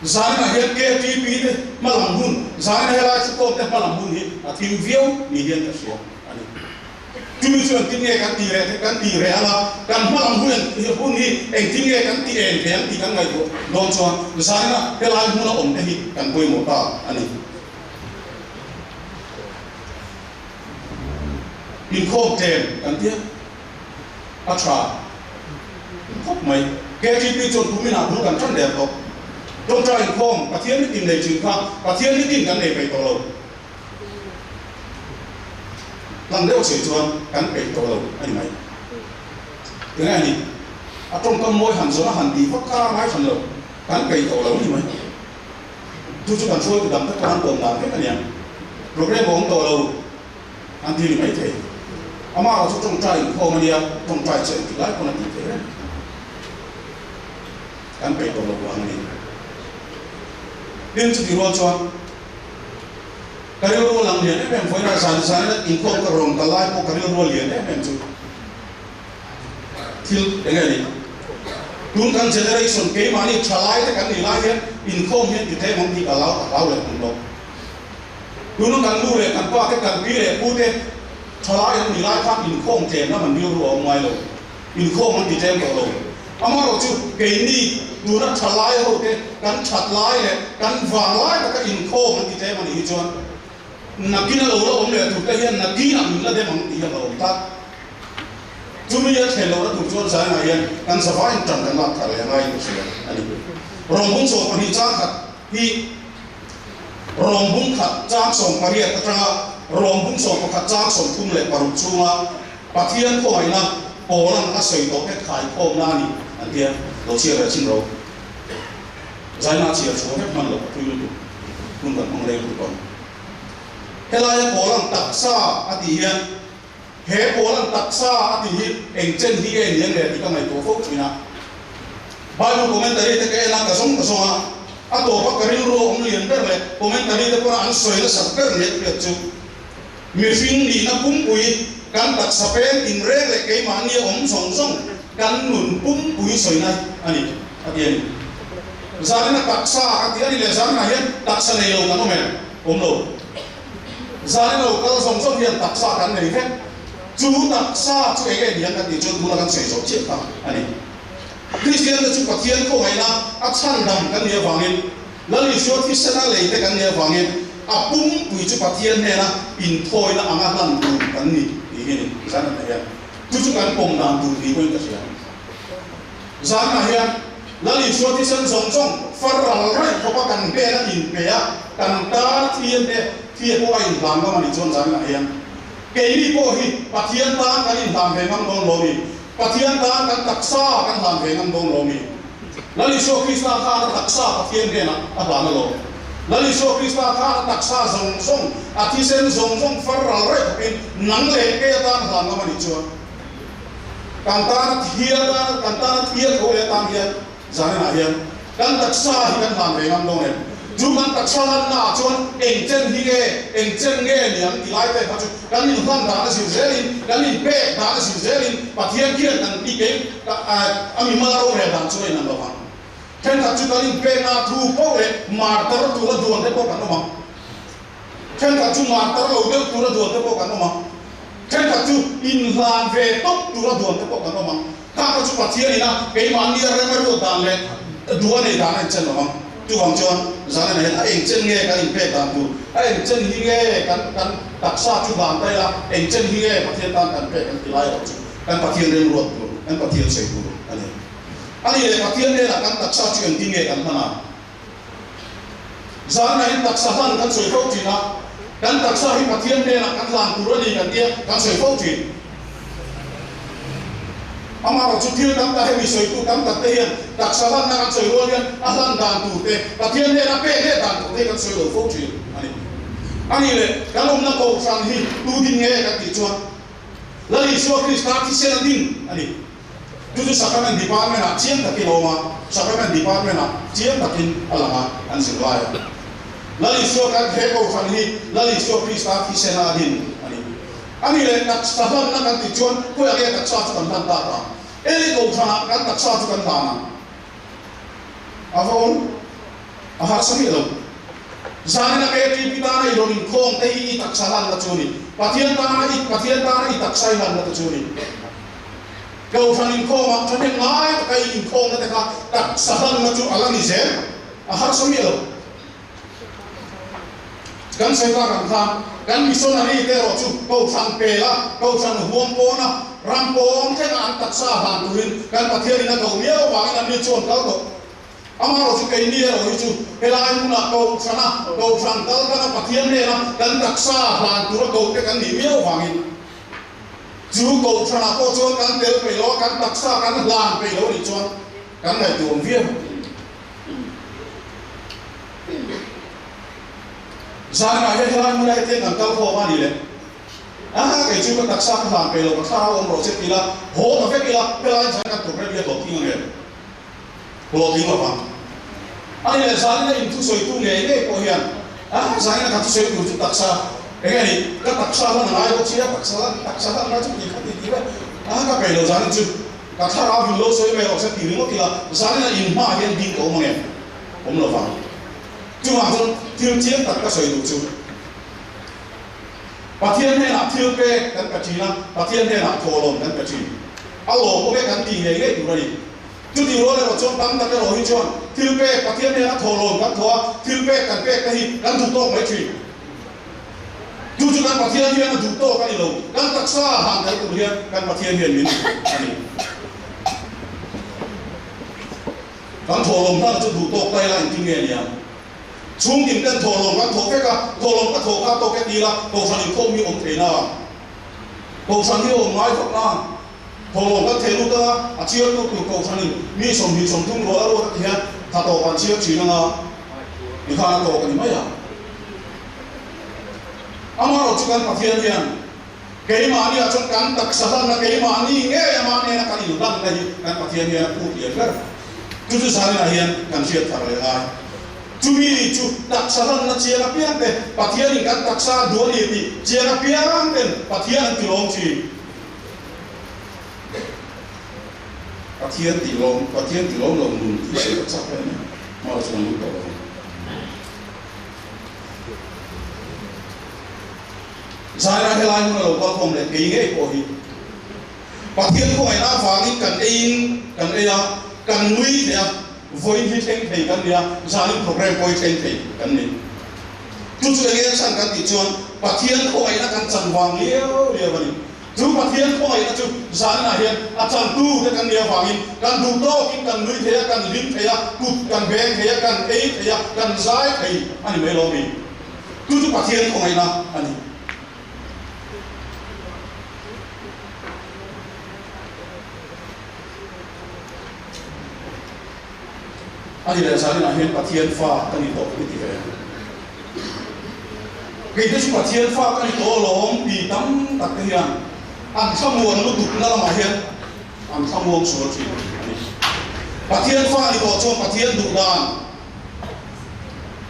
Speaker 4: zaninah hian KTP te hmalam hun, zanina helai thukawm te hmalam hun hi a thim viau ni hian ka hria a ni. Chumi chu engtin nge kan tih reh kan tih reh anga kan hmalam hun hun hi engtin nge kan tih eng thei ang tih kan ngaihtuah dawn chuan zanina helai hmuna awm te hi kan pawimawh ta a ni. Inkhawm tlem kan tia a tha khawp mai. KTP chuan kuminah bul kan tan der tawh. Tawngtai inkhawm Pathian nitin nei thin kha Pathian nitin kan nei peih tawh lo. Hlan deuh chei chuan kan peih tawh lo a ni mai. Enge a ni? A tawngkam mawi han zawn a han tih vak kha a ngai hran lo. Kan peih tawh lo a ni mai. Chu chu kan hruaitu dang te pawh an tawn dan vek a nia. Programme a awm tawh lo an ti ni mai thei. Amah erawh chu tawngtai inkhawm a nia, tawngtai che engtik lai pawn a tih theih reng. Kan peih tawh lo vang a ni. Tin chutih rual chuan ka rilru a lang lian em em vawiin a zan zanin a inkhawm ka rawn kal lai pawh ka rilru a lian em em chu. Thil eng nge ni? Tun kan generation keimahni thalai te kan nih lai hian inkhawm hian ti tlem ang tih ka hlau ka hlau leh hmun lo. Tuna kan nu leh kan pa te kan pi leh pu te thalai an nih lai khan inkhawm tlem lam an rilru a awm ngai lo. Inkhawm an ti tlem tawh lo. Amaherawh chu keini tuna thalai ho te kan that lai leh kan vang lai taka inkhawm an ti tlem a nih hi chuan nakina lo la awm leh tur te hian nakinah min la dem ang tih hi a hlauhawm tlat. Chumi a thlen lohna tur chuan Zainah hian kan zavaiin tan kan lak thar leh ngaiin ka hria a ni. Rawngbung 12 chang khat hi Rawngbung khat chang 18 atanga Rawngbung 11 chang 36 chhunga Pathian khawngaihna Pawlan a sawi tawh te khaikhawmna a ni an ti a. Lo chhiar ve chin ro. Zaina chhiar chhuah vek hman loh a thui lutuk. Hun kan hmang rei lutuk ang. Helaia pawl ang taksa a tih hian he pawl ang taksa a tih hi eng chen hi nge ni ang le tih ka ngaihtuah fo thin a. Bible commentary te ka en a, ka zawng ka zawng a, a tawpa ka rilru a awm lian ber leh commentary te pawh an sawi nasat ber ni a hriat chu mihring nihna pumpui kan taksa peng inreng leh keimahni a awm zawng zawng kan nun pumpui sawina a ni a ti a ni. Zanina taksa kan tih a ni leh zaninah hian taksa nei lo kan awm em? Awm lo. Zanin lo kal zawng zawng hian taksa kan nei vek. Chu taksa chu eng nge ni ang kan tih chuan tuna kan sawi zawh chiah tak a ni. Kristiante chu Pathian khawngaihna a chhandam kan nih avangin, Lal Isua thisena leite kan nih avangin a pumpui chu Pathian hnena inthawina anga hlan tur kan ni tih hi a ni. Zanah hian chu chu kan pawm dan tur ni pawhin ka hria. Zanah hian Lal Isua thisen zawng zawng far ral raih khawpa kan hnena inpe a, kan tan thiante thia pawh a inhlan ngam a nih chuan zanah hian keini pawh hi Pathian tan kan inhlan ve ngam dawn lo ni. Pathian tan kan taksa kan hlan ve ngam dawn lo mi? Lal Isua Krista khan a taksa Pathian hnenah a hlan a lo. Lal Isua Krista khan a taksa zawng zawng, a thisen zawng zawng far ral raih khawpin nang leh kei atan a hlan ngam a nih chuan Kan tana thial a, kan tana thial tho leh atan hian zaninah hian kan taksa hi kan hlan ve ngam dawn em? Chu kan taksa lanna ah chuan eng chen hi nge, eng chen nge ni ang ti lai te kha chu kan inhlan dan a zir zelin, kan inpek dan a zir zelin Pathian khian kan ti kei a mimal rorel dan chu a inang lo vang. Thenkhat chu kan inpekna thu poh leh martar tura duan te pawh kan awm ang. Thenkhat chu martar lo deuh tura duan te pawh kan awm a, thenkhat chu inhlan ve tawp tura duan te pawh kan awm a. Khang kha chu Pathian ina keimahni a rem a ruat dan leh duh a nei dan a inchen lo vang. Chuvang chuan Zanena hian a engchen nge kan inpek dan tur, a engchen hi nge kan kan taksa chu dan ta ila, engchen hi nge Pathian tan kan pek kan ti lai erawh chu kan Pathian remruat tur, kan Pathian sawi tur a ni. A nih leh Pathian hnenah kan taksa chu engtin nge kan hman a? Zanah in taksa hlan kan sawi fo thin a, kan taksa hi Pathian hnenah kan hlan tur a ni kan tia kan sawi fo thin. Amaherawhchu thil tam tak hemi sawitu tam tak te hian taksa hlanna kan sawi rual hian a hlan dan tur te, Pathian hnena pek leh dan tur te hi kan sawi lo fo thin a ni. A nih leh kan awmna kohhran hi tu din nge kan tih chuan Lal Isua Krista thisen a din a ni. Chu chu Sacrament Department ah chiang takin a awm a, Sacrament Department ah chiang takin a lang a, an zir lai a. Lal Isua kan he Kohhran hi Lal Isua Krista thisena a din a ni. A ni leh taksa hlanna kan tih chuan khawiah nge taksa chu kan hlan tak ang? Eli Kohhran ah kan taksa chu kan hlan ang. A va awm a harsa miah lo. Zanina KTP tana i rawn inkhawm te hi i taksa hlanna chu a ni. Pathian tana i Pathian tana i taksa i hlanna te chu a ni. Kohhran inkhawmah thahnem ngai taka i inkhawmna te kha taksa hlanna chu a la ni zel, a harsa miah lo. Kan sawi tak ang khan kan missionary te erawh chu Kohhran pela, Kohhran huam pawna, ram pawn thlenga an taksa hlan turin kan Pathianin a koh miau avangin an ni chuan kal tawh. Amaherawh chu keini erawh hi chu helai hmunah Kohhrana, Kohhran kal tanga Pathian hnena kan taksa hlan tura koh te kan nih miau avangin, Chu kohhranah pawh chuan kan tel peih lo a, kan taksa kan hlan peih lo nih chuan kan ngaihtuah awm viau. Zanah hian helai hmunah hetiang kan kal khawm a ni le. Aha, kei chu ka taksa ka hlan peih lo, ka thlarau awm rawh che ti ila, haw ta vek ila, helai zan kan program hi a hlawhtling ang em? Hlawhtling lo vang. A ni le, zanina inthusawitu ngei ngei pawh hian, Aha, zanina ka thusawi tur chu taksa eng nge ni? Ka taksa hlan a ngai bawk sia, taksa hlan, taksa hlan ngai chu ti kha ti ti vek. Aha, ka peih lo zanin chu ka thlarau hin lo sawi mai rawh se ti ringawt ila, zanina inhmaah hian ding ka awm ang em? Awm lo vang. Chuvang chuan thil chiang tak ka sawi duh chu, Pathian hnenah thil pek kan pe thin a, Pathian hnenah thawhlawm kan pe thin. A lawm awm e kan tih ngei ngei tur a ni. Chuti rual erawh chuan tam tak erawh hi chuan thil pek Pathian hnena thawhlawm kan thaw a, thil pek kan pek te hi kan duh tawk mai thin. Chu chu kan Pathian hian a duh tawk a ni lo, kan taksa han tel tur hian kan Pathian hian min duh a ni. Kan thawhlawm hlan chu duh tawk ta ila engtin nge nia? Chhungtin ten thawhlawm kan thawh vek a, thawhlawm ka thawh kha tawk e ti ila Kohhran inkhawm hi awm thei na? Kohhran hi awm ngai vak na? Thawhlawm kan theh lut anga a chhiartu tur kohhranin mi 20 30 rual a ruat a ti hian tha tawp an chhiar thin anga tikhan a tawk a ni mai a. Amaherawhchu chu kan Pathian hian keimahni ah chuan kan taksa hlanna keimahni ngei amah nena kan inhlanna hi kan Pathian hian a phut lian ber. Chu chu zaninah hian kan hriat thar leh ngai. Chumi chu taksa hlanna chiang apiang te, Pathianin kan taksa a duh a ni tih chiang apiang ten Pathian an tilawm thin. Pathian tilawm, Pathian tilawm lo nun tih hriat a chak em em, hmar chuan lut tawh lo ang. Zaina helai hmun a lo kal khawm leh kei ngei pawh hi Pathian khawngaihna avangin kan eiin kan ei a, kan nui thei a, vawiin hi thleng thei kan ni a, zanin program pawh hi thleng thei kan ni. Chu chu enge a chhan kan tih chuan Pathian khawngaihna kan chan vang liau liau a ni. Chu Pathian khawngaihna chu zaninah hian a chantu te kan nih avangin kan duh tawkin kan nui thei a, kan hlim thei a, kut kan veng thei a, kan ei thei a, kan zai thei a ni mai lo mi. Chu chu Pathian khawngaihna a ni. A ni leh zaninah hian Pathian fa ka ni tawh i ti ve. Kei te chu Pathian fa ka ni tawh alawm ti tam tak te hian an thlamuan lutuk na lamah hian an thlamuang sual thin a ni. Pathian fa ni tawh chuan Pathian duh dan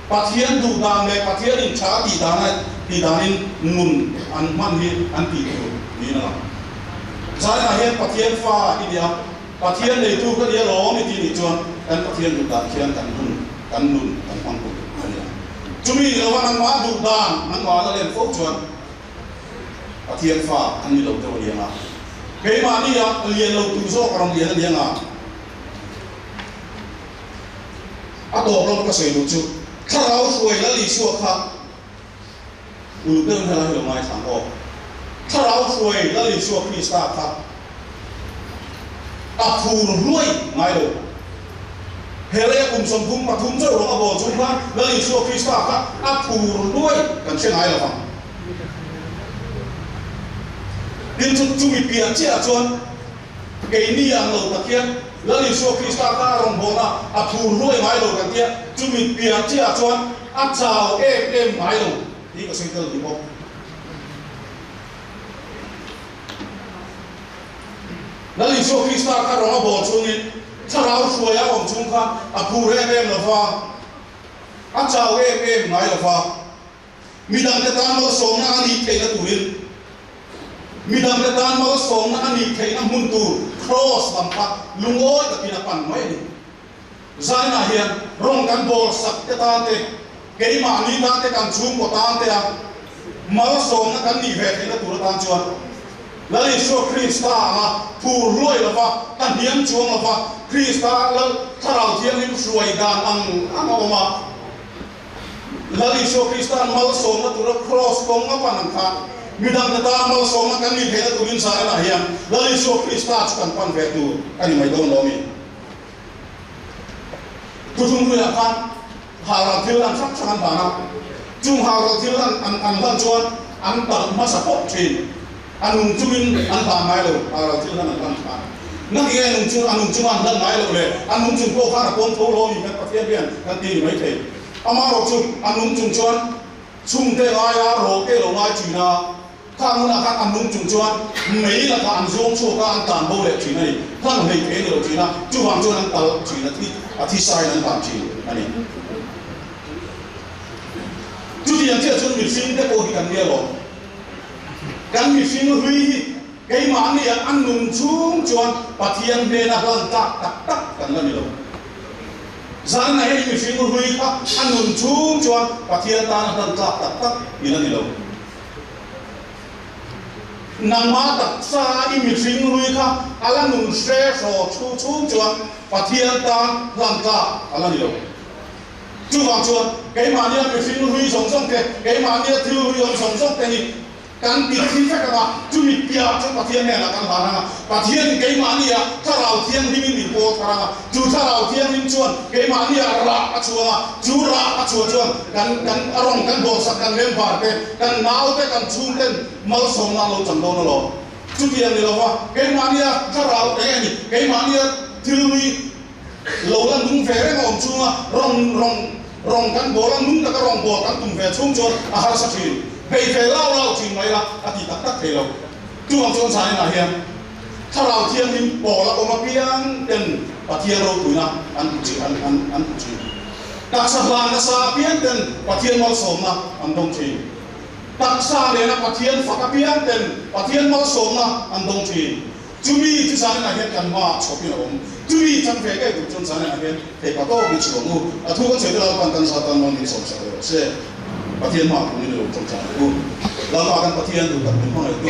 Speaker 4: Pathian duh dan leh Pathian in tha tih dan a tih danin nun an hman hi an tih tur niin a lang. Zainah hian Pathian fa i nia, Pathian neitu ka nia lawm i tih nih chuan kan Pathian duh dan khian kan hun, kan nun kan hmang tur a nia. Chumi ni lova nangmah duh dan nangmah la len fo chuan Pathian fa an ni lo deuh a niang a. Keimahni ah lian lo tur zawk a rawn lian a niang a. A tawp lam ka sawi duh chu Thlarau hruai Lal Isua kha uluk deuhin helai hi lo ngaithla ang aw. Thlarau hruai Lal Isua Krista kha a phur hluai ngai lo. He leia kum 33 chauh rawng a bawl chung khan Lal Isua Krista kha a phur hluai kan hre ngai lo vang. Tin chu chumi piah chiahah chuan Keini ang lo tak hian Lal Isua Krista kha a rawn bawn a, a thur hluai ngai lo kan tia, chumi piah chiahah chuan a chau em em ngai lo tih ka sawi tel duh bawk. Lal Isua Krista kha rawng a bawl chungin thlarau hruai a awm chung khan a phur em em lo va, a chau em em ngai lo va. Midangte tan malsawmna a nih theihna turin, midangte tan malsawmna a nih theihna hmun tur Kraws lam kha lungawi takin a pan mai a ni. Zainah hian rawng kan bawl sak te tan te, keimahni tan te, kan chhungkaw tan te a malsawmna kan nih ve theihna tur atan chuan Lal Isua Krista anga phur hluai lova, ka hniam chuang lova, Krista Lal Thlarau Thianghlim hruai dan ang ang a awm a. Lal Isua Krista'n malsawmna tura kraws kawng a pan ang kha, midangte tana malsawmna kan nih theihna turin zaninah hian Lal Isua Krista chu kan pan ve tur a ni mai dawn lo mi? Thuthung hluiah khan haural thil an hrang hrang an hlan a, chung haural thil an an hlan chuan an talh hmasa pawh thin. A nung chungin an hlan ngai lo, haural thil hlan an hlan khan. Nang nge nung chung, a nung chunga an hlan ngai loh le, a nung chung pawh khan a pawm tho lo ni kan Pathian hian kan ti ni mai thei. Amaherawh chu a nung chung chuan chhungte ngaia rawhte lo ngai thin a, khang hunah khan a nung chung chuan mei lakah an zawng chhuak a, an tlan bo leh thin a ni. Hlan hlei thei ni lo thin a, chuvang chuan an tal thin a, thi a thi sain an hlan thin a ni. Chutiang chiah chuan mihringte pawh hi kan nia lo. Kan mihring hlui hi keimahni ah a nun chhung chuan Pathian hnena hlan tlak tak tak kan la ni lo. Zanna hei mihring hlui kha a nun chhung chuan Pathian tana hlan tlak tak tak i la ni lo. Nangmah taksa i mihring hlui kha a la nun hre hraw thu chhung chuan Pathian tan hlan tlak a la ni lo. Chuvang chuan, keimahnia mihring hlui zawng zawng te, keimahnia thil hlui awm zawng zawng te hi kan ti thi vek ang a, chumi piah chu Pathian hnenah kan hlan ang a, Pathianin keimahnia Thlarau Thianghlimin min pawl thar ang a, chu Thlarau Thianghlim chuan keimahnia rah a chhuang a, chu rah a chhuah chuan kan kan a rawn kan bawlsak kan member te, kan nau te, kan chhungten malsawmna an lo chang dawn alawm. Chutiang ni lova keimahnia thlarau eng nge ni, keimahnia thil hlui lo la nung ve reng a awm chunga rawng rawng rawng kan bawl a, nung taka rawng bawl kan tum ve chhung chuan a harsa thin. Bei ve lau lau thin mai la a ti tak tak thei lo. Chuvang chuan zaninah hian Thlarau Thianghlim pawl a awm apiang ten Pathian ropuina an hmu thin an an an hmu thin. Taksa hlan nasa apiang ten Pathian malsawmna an dawng thin. Taksa nena Pathian fak apiang ten Pathian malsawmna an dawng thin. Chumi chu zaninah hian kan hmaah chhawpin a awm. Chumi chang ve ngei tur chuan zaninah hian theipa tawk i chhuang u. A thu kan sawi te Lalpan kan za tan rawn min sawmsak leh rawh se. Pathian hmaah kun in i lo tawngtai ang u. Lalpa kan Pathian duh tak min hmangaihtu,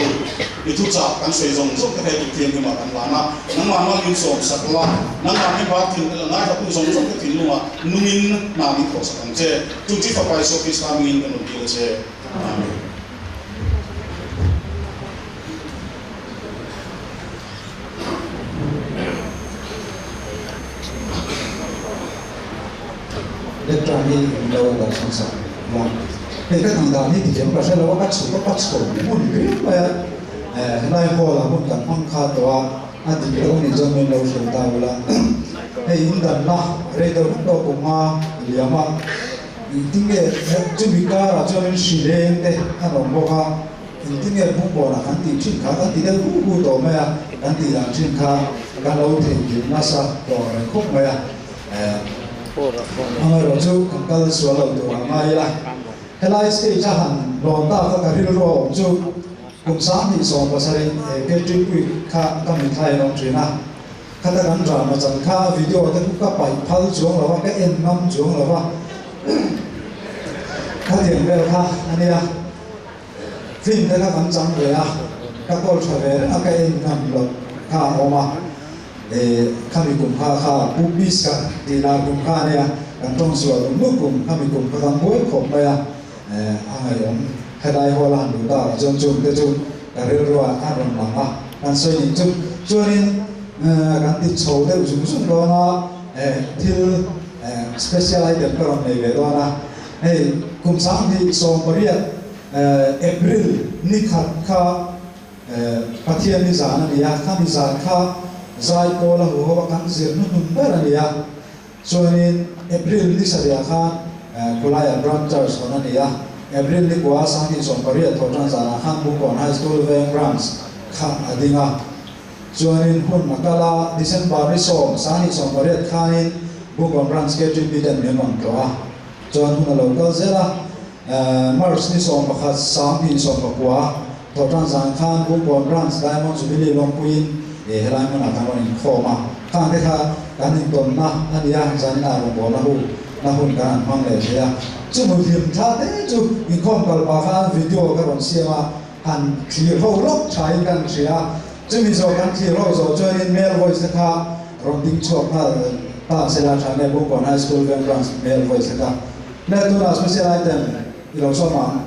Speaker 4: i thuchah kan sawi zawng zawng te kha i kut thianghlimah kan lan a, nangmah mal min sawmsak la, nangmah hi bar thin ngaithla tu zawng zawng te thinlungah nungin hna min thawhsak ang che. Chung chi Fapa Isua Krista hmingin kan rawn dil a che. Amen.
Speaker 1: Lecture hi in lo a kan chhung sak la. Hei ka tih dan hi tihiam ka hre lo a, ka chhuk a ka chho hmun riau mai a, helai hall ah hmun kan hmang kha tawh a, a dik lo nih chuan min lo hrilh ta ula. Hei in danna rei deuh hlek tawh kum a liam a, engtin nge chumi karah chuan in hri leng te an awm bawk a. Engtin nge Bungkawnah kan tih thin kha kan ti deuh hu hu tawh mai a, kan tih dan thin kha kan lo theihnghilh nasa tawh reng khawp mai a. Amaherawh chu kan kal sual lo tur ang ngai ila, helai stage a han lawn ta kha ka rilru a awm chu kum 27 he K Week kha ka mitthla in awm thin a, khata kan drama chan kha video te khu ka paih phal chuang lo a, ka en ngam chuang lo a, khatiang vel kha a nia. Film te kha kan chang ve a, ka call tha ve reng a, ka en ngam loh kha a awm a, eh khami kum kha kha Pu Peace kha tih lar kum kha a nia, kan tawng sual lung lung kum khami kum kha kan buai khawp mai a, eh a ngaihawm helai hall a han luh takah chuan chung te chu ka rilru ah a rawn lang a, kan sawi nih chu chuanin eh kan ti chho deuh zung zung dawn a, eh thil eh special item ka rawn nei ve dawn a. Hei kum 2018 April ni khat kha Pathian ni zan a ni a, khami zan kha Zaipawl a huho a kan zir hnuhnun ber a ni a. Chuanin April ni sarihah khan Khulaiah Branch Church hawn a ni a, April ni kua 2018 thawh tan zanah khan Bungkawn High School Veng Branch kha a ding a. Chuanin hun a kal a, December ni 10, 2018 khanin Bungkawn Branch KTP ten min rawn tlawh a. Chuan hun a lo kal zel a, March ni 11, 2019 thawhtan zan khan Bungkawn Branch Diamond Jubilee lawmpuiin helai hmunah kan rawn inkhawm a, khang te kha kan intawnna a ni a, zaninah rawngbawlna hu na hun kan han hmang leh thei a. Chu hlim thla te chu inkhawm kal pah khan video ka rawn siam a, han thlir ho lawk thain kan hria a, chumi zawh kan thlir ho zawh chuanin male voice te kha rawn ding chhuak nghal ta sela tha nge Bungkawn High School Veng Branch male voice te kha le tunah special item i lo sawm ang.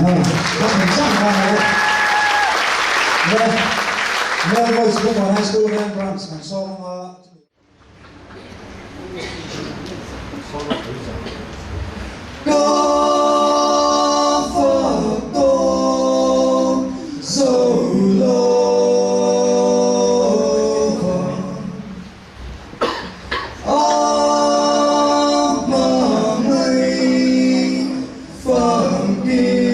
Speaker 1: Le Male Voice Bungkawn High School Veng Branch kan sawm anga chumi. Ka fak dawn zo lo vang. A hmangaih famkim.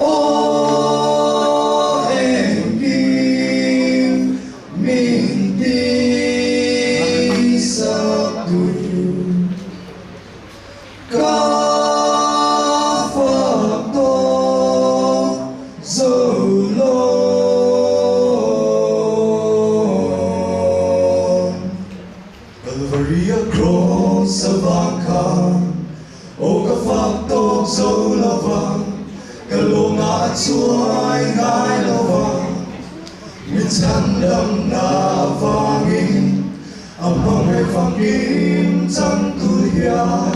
Speaker 1: Aw engkim min tihsak tu ka fak tawh zo lo. Kalvaria Cross avang khan Aw ka fak tawk zo lovang, ka lawngah a chuai ngai lovang. Min chhandamna avangin a hmangaih famkim chang tur hian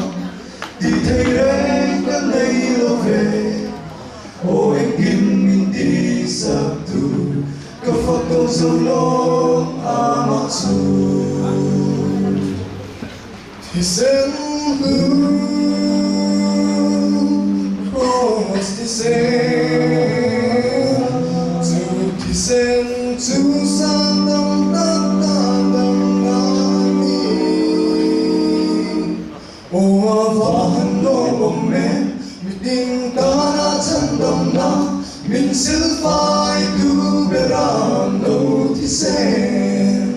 Speaker 1: tih thei reng ka nei lo ve. Aw engkim min tihsak tu ka fak tawk zo lawng amah chu. Thisen hlu Cross thisen Chu thisen chu sang dam tak tan dam na ni Aw a va han lawmawm e Mitin tana chhandam na Min silfai tu beram lo thisen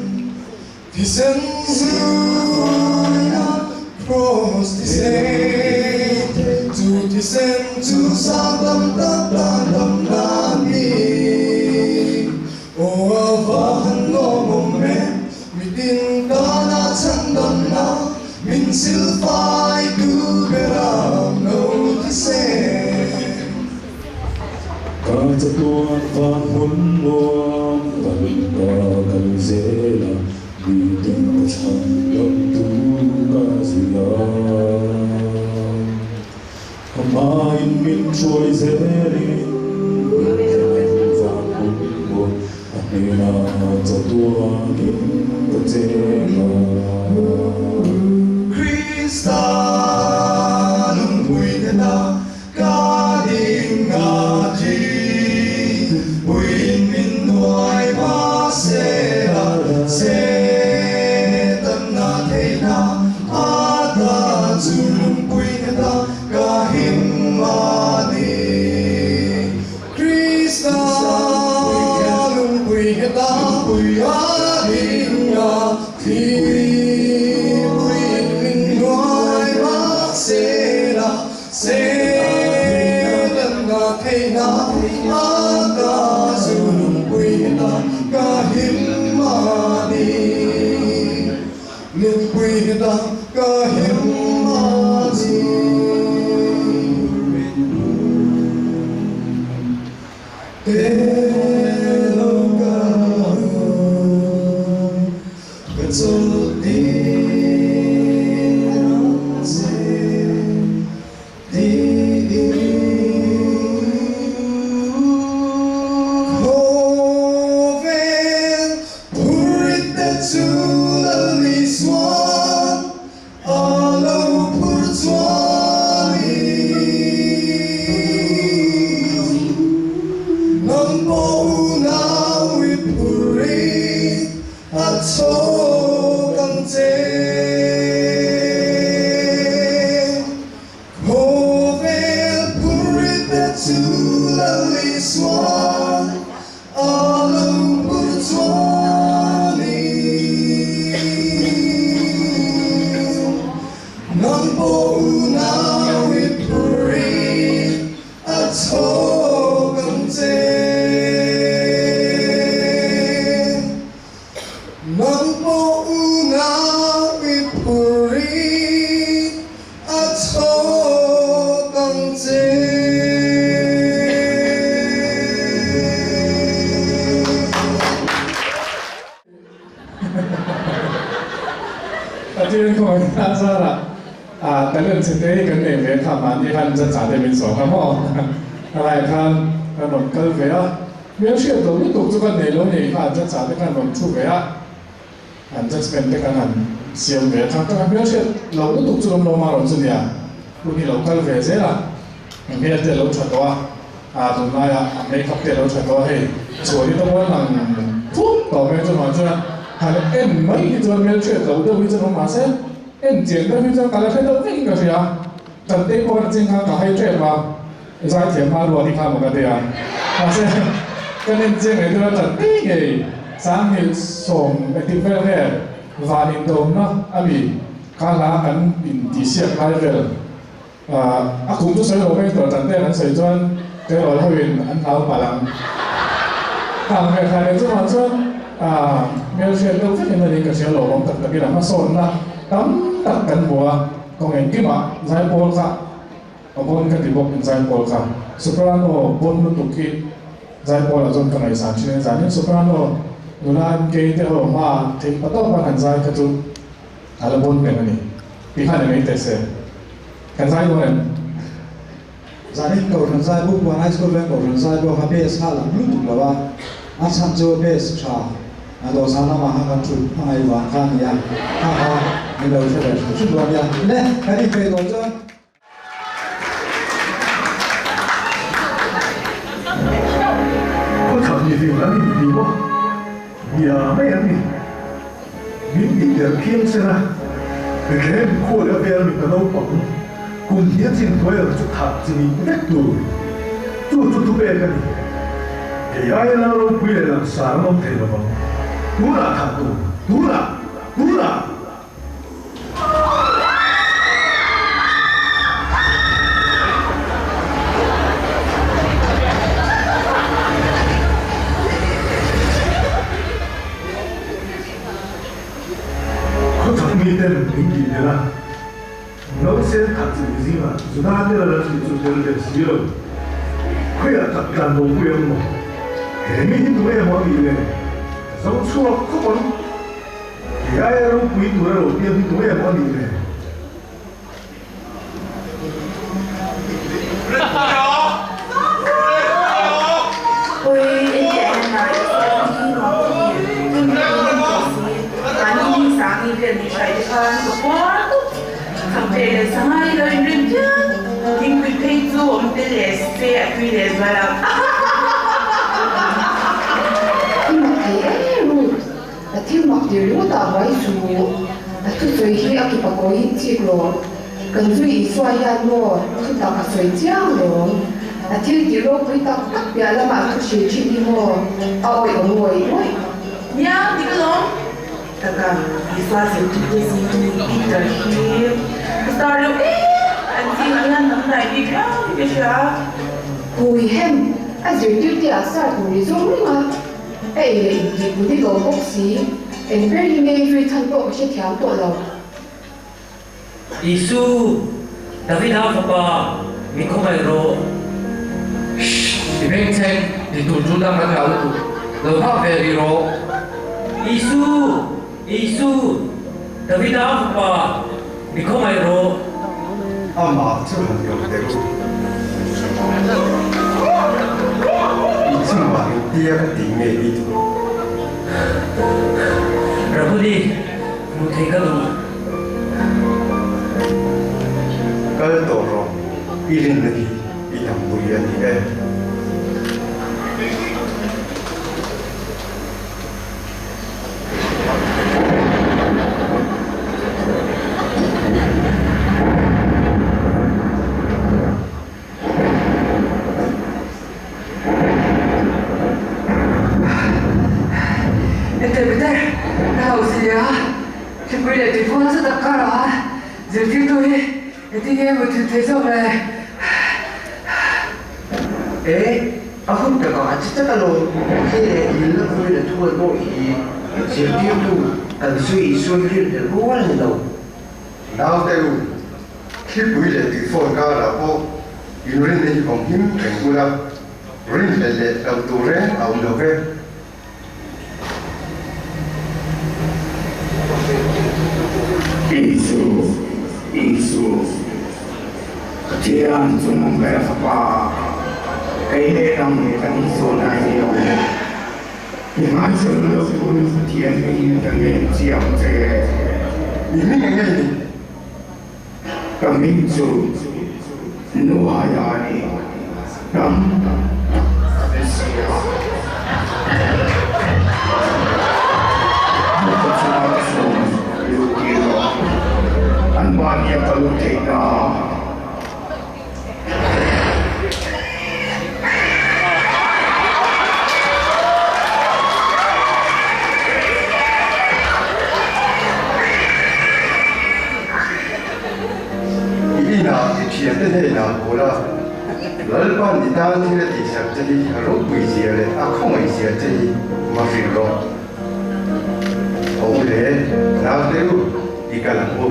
Speaker 1: Thisen zuina Cross thisen Chu thisen chu sang tam tak tan dam na ni Aw a va han lawmawm e Mitin tana chhandam na Min silfai tu beram lo thisen.
Speaker 5: Ka chatuan van hmun nuam kan ka kal zel a, nitin ka chhan dam tu ka zui a. A hmain min hruai zelin min thlen van hmun nuam a hnenah chatuanin ka cheng a.
Speaker 1: Krista lungpui heta Ka ding a thi, puiin min nuai hma se la, Setan-na theihna a ta chu lungpui nghet a ka him a ni. Krista lungpui nghet a ka ding a thi, puiin min nuai hma se la, Setan-na theihna a ta chu lungpui heta ka him a ni. Lungpui heta ka him a ni. Te lo ka Ka chawlh tir ang che tiin khawvel phurit te chu Lal Isuan a lo phur chuanin nang pawh unau i phurit A chhawk ang che. Khawvel phurrit te chu Lal Isuan a lo phur chuanin nang pawh unau i phurrit A chhawk ang che. Nang pawh unau i phurit a chhawk ang che.
Speaker 6: Pathian khawngaihna a zarah. Ah talent chhe te hi kan nei ve kha mahni khan judge ah te min sawm kha maw helai khan kan rawn kal ve a hmel hriat lo lutuk chu kan nei lo nei kha judge ah te khan rawn thu ve a an judgement te kan han siam ve kha ka hmel hriat lo lutuk chu ram lo ma rawn chu nia hun hi lo kal ve zel a hmel te a lo tha tawh a ah tunlai ah a makeup te a lo tha tawh a hei chhuan hi ka mual lang phut tawh mai chu mah chuan han en mai hi chuan hmel hriat lo deuh hi chuan awm mahse En chian deuh hi chuan ka la hre deuh vek in ka hria. Tantei pawh a ching khan ka hai tep a, zaithiam hma ruat hi kha maw ka ti a. Mahse kan en chiang ngei tura Tantei ngei Sanghnih sawm engtik vel nge van indawmna a mi kha hla kan intihsiak lai vel A kum chu sawi lo mai tur tan te an sawi chuan tleirawl ho in an hlau palh ang. Khang ve thla leh chungah chuan hmelhriat deuh vek in a ni ka hria lo awm tak tak in a hmasawnna tam tak kan hmu a, kawng engkimah zaipawl kha a bawn ka ti bawk in zaipawl kha soprano bawn lutuk hi zaipawl ah chuan ka ngaihsan thin a zanin soprano nula an kei te ho hma theih pa tawp an han zai kha chu A la bawn peng a ni. Ti khan i mai teh se. Kan zai dawn em?
Speaker 1: Zanin Kohhran zai buk puan High School veng Kohhran zai pawh kha base kha a lang lutuk lo a, a chhan chu base tha a dawhsan lamah khan kan thut a ngaih vang kha a ni a, kha kha min lo hre ve hrim hrim dawn nia. Le, kan inpeih tawh chuan.
Speaker 7: Khawchhak mi fing an inti maw? Nia mai an ni. Min tih der phiang sen a, Bethlehem khuai a vel mipa naupang kum hnih a chin hnuai ang chu thah chi nih vek tur. Chu chu thupek a ni. Kei aia lal ropui leh langsar an awm thei lo vang. Tunah thah tur, tunah, tunah! Khawchhak miten min tih tel a, Nausen khat chi zingah Juda te lal a chhui chu tel ve si lo. Khawiah tak tlan bo pui ang maw? He mi hi tunge maw a nih le? Ka zo chhuak khawp ang. Kei aia ropui tur a lo piang hi tunge maw a nih le?
Speaker 8: A thil mak tir ringawt ah buai chu a thusawi hi a kipa kawiin chik rawh. Kan zui Isua hian maw thu tak a sawi chiang lawm. A thil tih ropui tak tak piah lamah a thu hril thin hi maw a awih awm ngawih ngawih.
Speaker 9: Nia, dik alawm. Taka Isua zirtirtu zingin Peter hi ka star reuh em an zingah hian hnam hnai bik riau hi ka hria.
Speaker 8: Hui hem, a zirtirte ah star tur i zawng reng a. A ei leh intih pui ni lo bawk si, eng ber hi nge zui chhan pawh ka hrethiam tawh lo.
Speaker 10: Isu, Davida fapa, mi khawngaih rawh. Shh! I bengchheng ti tur chu dang kan ngah lutuk, lo nghak ve rih rawh. Isu! Isu! Davida fapa, mi khawngaih rawh.
Speaker 11: Amah chu han ko teh u. I chungah engtia ka tih nge i duh?
Speaker 10: Rahuli, hmuh theih ka duh.
Speaker 11: Kal tawh rawh, i rinna hi i dampui a ni e.
Speaker 12: Peter Peter, ka hauh si a, thlipui leh tui nasa tak karah a zirtirtu hi engtin nge maw thil thei zawk le?
Speaker 13: E, a hun takah a che tlat alawm. Hei leh dil na khawi la thuai pawh hi zirtirtu kan zui Isua hi rinhlelh rual a ni lo.
Speaker 11: Naute u, thlipui leh tuifawn karah pawh inrinna hi vawng him reng ula, rinhlelh leh hlauh tur reng a awm lo ve.
Speaker 14: Isu, Isu. Pathian chungnung ber Fapa, kei leh nang kan insawn a ni lo. I hmaisawlna lo turin Pathian hmingin ka ngen chiang che.
Speaker 11: I hming eng nge ni?
Speaker 14: Ka hming chu Nuaia a ni. Hnam tak ka ni si a. Ka chungah chuan lut tir rawh. Anmahni a kal theih nan.
Speaker 11: I inah i thiante hnenah haw la, Lalpan i tan thil a tihsak che hi a ropui zia leh a khawngaih zia che hi ma hrilh rawh. Ho le, naute u, i kal ang u.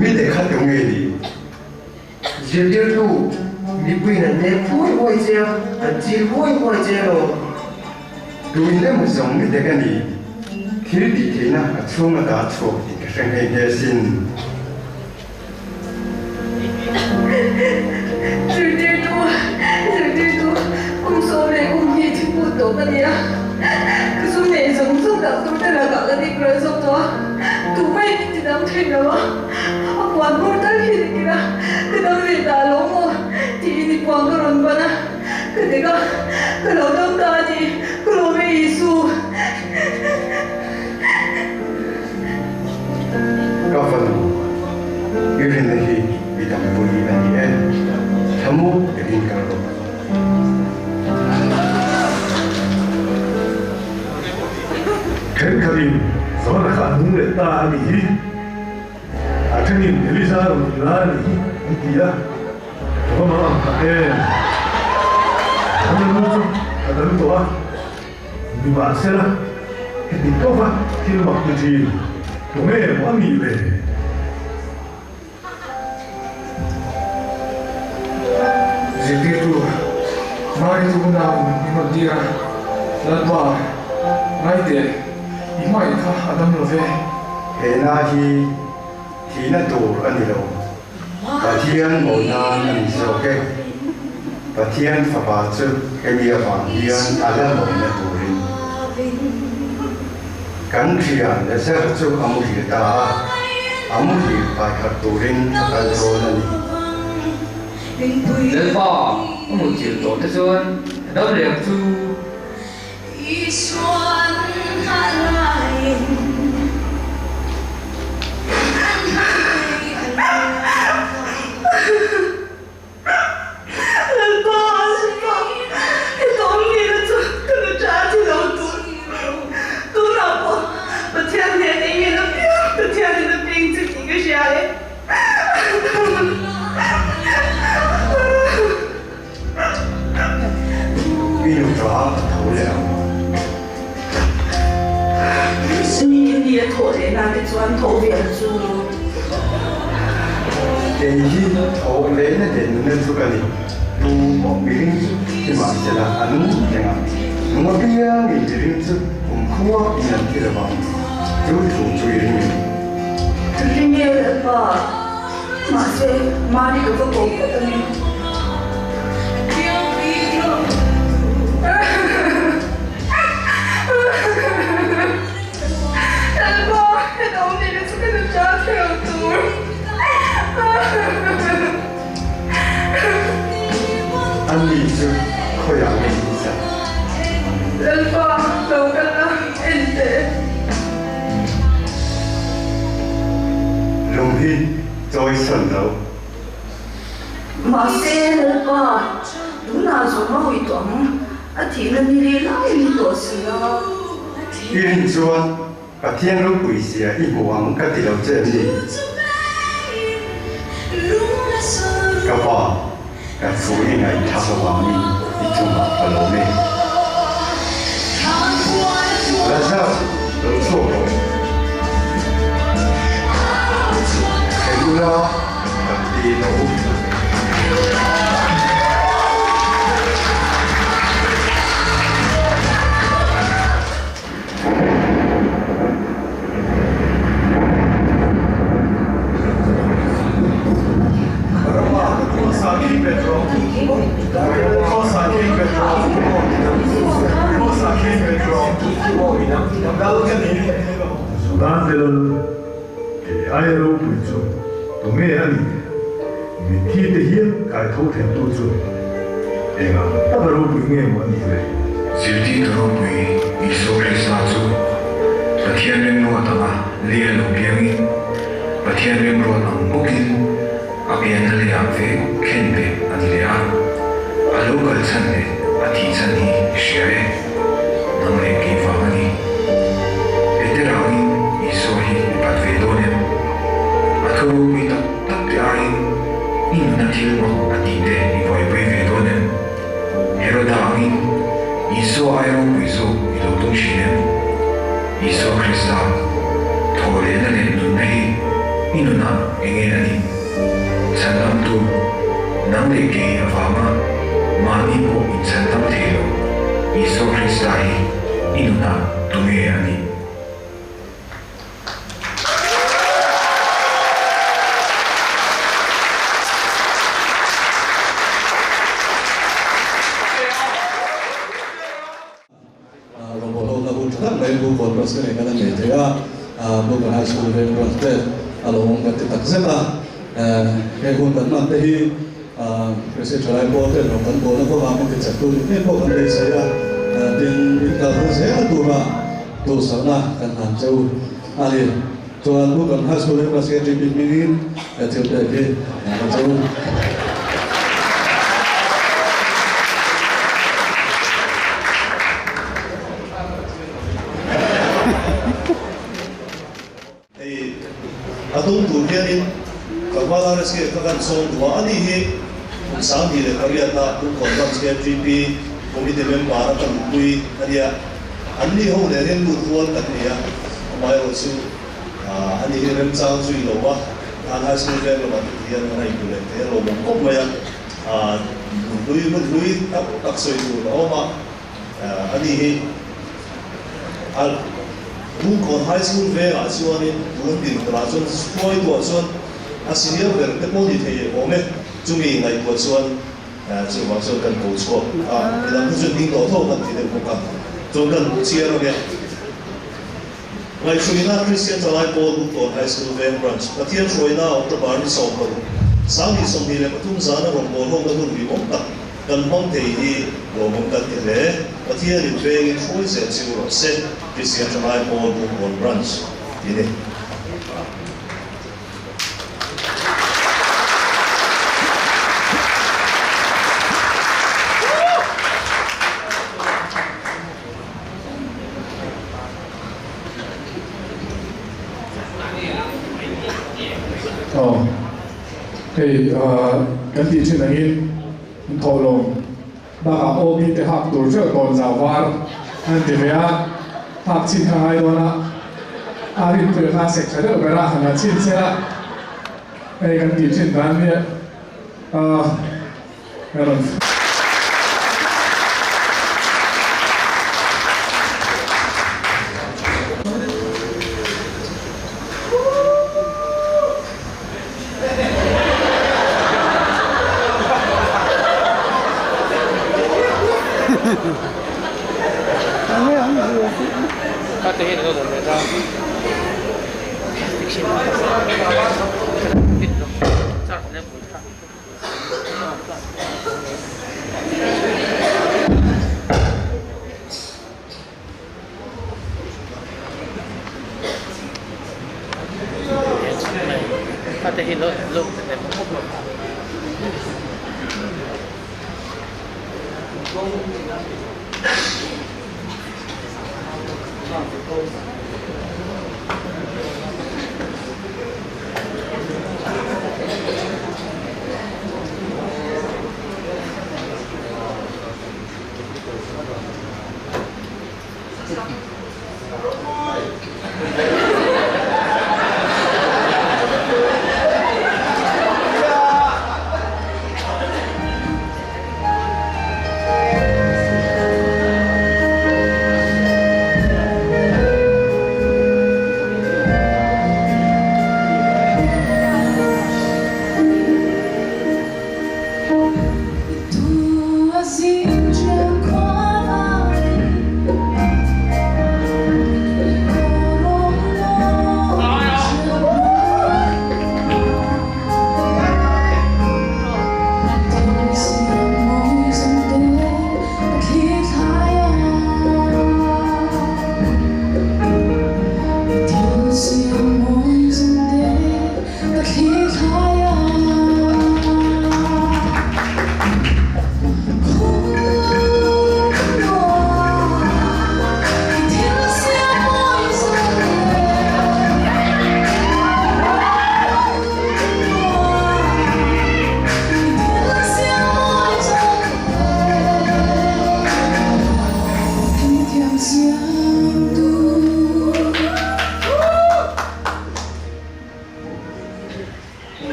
Speaker 11: Mi te kha tu nge ni?
Speaker 13: Zirtirtu, Mipuiin an nek huai huai che a, an chil huai huai che alawm.
Speaker 11: Tuin emaw zawng mi dek a ni, thil tih theihna a chhung a dah chhuak tih ka hre nghe nghe asin.
Speaker 15: Zirtirtu, Zirtirtu, kum 12 thi put tawh ka ni a, ka zu nei zawng zawng dah tur te lakah ka dik ral zawk tawh a, tumah in min ti dang thin lo a. A puan hmur tal hi dik ila ka dam leh dah lo maw tiin i puan ka rawn ban a, ka dik a, ka lo dam ta a ni, ka lawm e Isu.
Speaker 11: Ka fanu, i rinna hi i dampui a ni e, thlamu takin kal rawh.
Speaker 7: Thenkhatin Zohana kha a nung leh ta a nih hi. A thenin Elisa rawn in lai a nih hi an ti a, ka va mang ang tak em! Kan nu chu a dang tawh a, nimahsela heti tawka thil mak ti thin tunge maw a nih le?
Speaker 6: Zirtirtu, Mari chu unau in rawn tir a, Lalpa, ngaiteh, i hmangaih kha a dam lo ve.
Speaker 11: He na hi thihna tur a ni lo, Pathian mawi nan a ni zawk e. Pathian fapa chu hemi avang hian a la mawina turin kan thian Lazar chu a muhil ta a, a muhil pai khat turin a kal dawn a ni.
Speaker 10: Lalpa, a muthilh tawh te chuan a dam leh ang chu.
Speaker 15: Lalpa, Lalpa, heta awm nihna chu ka nu tha a thi lo tur. Tunah pawh Pathian hnen eng nge na piang Pathian in a peng che tih ka hria e.
Speaker 11: I nu tha a tho leh ang.
Speaker 9: Mi a thawh leh na te chuan thawh ve ang chu.
Speaker 11: Kei hi thawh lehna leh nuna chu ka ni. Tu pawh miring chu nimahsela a nung reng a, nung apiangin miring chu kumkhua in an thi lovang. Chu thu chu i ring em?
Speaker 15: Ring e Lalpa, mahse Mari ka va ko phawt a ni. Lalpa, heta awm nihna chu ka nu ta thei lo tur.
Speaker 11: A ni chu khawiah nge in zah?
Speaker 15: Lalpa, lo kal a, en teh.
Speaker 11: Lung hi chawi sawn lo.
Speaker 9: Mahse, Lalpa, tunah zawng a hawi tawh ang, a thihna ni leh lai ni tawh si a.
Speaker 11: I rin chuan Pathian ropui zia i hmu ang ka ti lo che em ni? Ka pa, ka thu i ngaihthlak avangin i chungah ka lawm e. Lazarus, lo chhuak rawh. Thei ula, kan ti lo.
Speaker 7: Sudan te lal kei aia ropui chu tunge a nih? Mitthi te hian kai tho theitu chu engang taka ropui nge maw a nih le?
Speaker 16: Zirtirtu ropui Isua Krista chu Pathian remruat anga lei a lo piangin, Pathian remruat ang bawkin a pianna leiah ve khen ve a ni leh a. A lo kal chhan leh a thih chhan hi i hria e, nang leh kei vang a ni. Petera angin Isua hi i pat ve dawn em? A thu ropui tak tak te aiin i nuna thil mak a tih te i buaipui ve dawn em? Heroda angin Isua ai ropui zawk i lo tum thin em? Isua Krista thaw lehna leh nunna hi i nunah eng nge a nih? Chhandamtu, nang leh kei avanga mahni pawh inchhandam thei lo Isua Krista hi i nunah tunge a nih?
Speaker 1: Rawngbawlhawmna hun tha tak mai Pu Congress ka nei khan a nei thei a, Pu Kan High School veng branch te a lo awm kan ti tak zet a. He hun kan hman te hi Kristian thalai pawl ten rawn kan bawlna kawngah min tichak tu ni ngei pawh kan beisei a, tin inkal hun zel tura duhsakna kan hlan cheu a ni. Chuan Pu Kan High School veng branch KTP hmingin he thil pek hi kan cheu. Hei a tum tur hianin Tlangval RSK kha kan sawm duh a, ani hi kum 28 a Bungkawn Branch KMGP Committee member a ka luhpui a nia. Anni ho nen hian lut rual kan ni a, amaherawh chu ani hi remchang zui lo a, khan High School veng lamah te ti hian an inhmu leh thei a lawmawm khawp mai a, nunhlui hun hlui tam tak sawi tur a awm a. Ani hi a Bungkawn High School vengah chuanin tun dinhmunah chuan hruaituah chuan a senior ber te pawh ni thei awm e. Chumi ngaihtuah chuan chuvang chuan kan ko chhuak a, midang hi chu ding tawh tho kan ti deuh bawk a, chuan kan chhiar ang e. Ngaihhruina Kristian Thalai Pawl Bungkawn High School Veng Branch Pathian hruaina October ni 16, 2023 zana rawngbâwl hawkna hun rimawm tak kan hmang thei hi lawmawm kan ti hle. Pathianin vengin hruai zel chiu rawh se, Kristian Thalai Pawl Bungkawn Branch ti ni.
Speaker 6: Aw hei kan tih thin angin an thawhlawm bakah aw mite hak tur ṭeuh tawn zau var an ti ve a, hak chhin kha ngai dawn a, a rinpuia kha a sek ṭha deuh ber a, han la chhin se la, hei kan tih thin dan hi a rawn.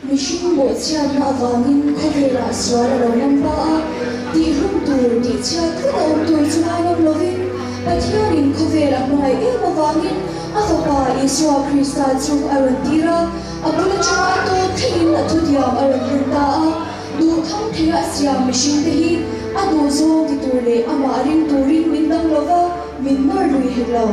Speaker 17: Mihring bawhchhiatna avangin khawvelah sual a lo ngam ta a, tihhlum tur, tihchhiat vek a awm tur chu ngaingam lovin, Pathianin khawvel a hmangaih em avangin a Fapa Isua Krista chu a rawn tir a, a bul atanga a tawp thlengin a thutiam a rawn hlen ta a. Duhthang theia a siam mihringte hi a duhzawng ti tur leh amah ring turin min dang lova, min nawr lui hek lo.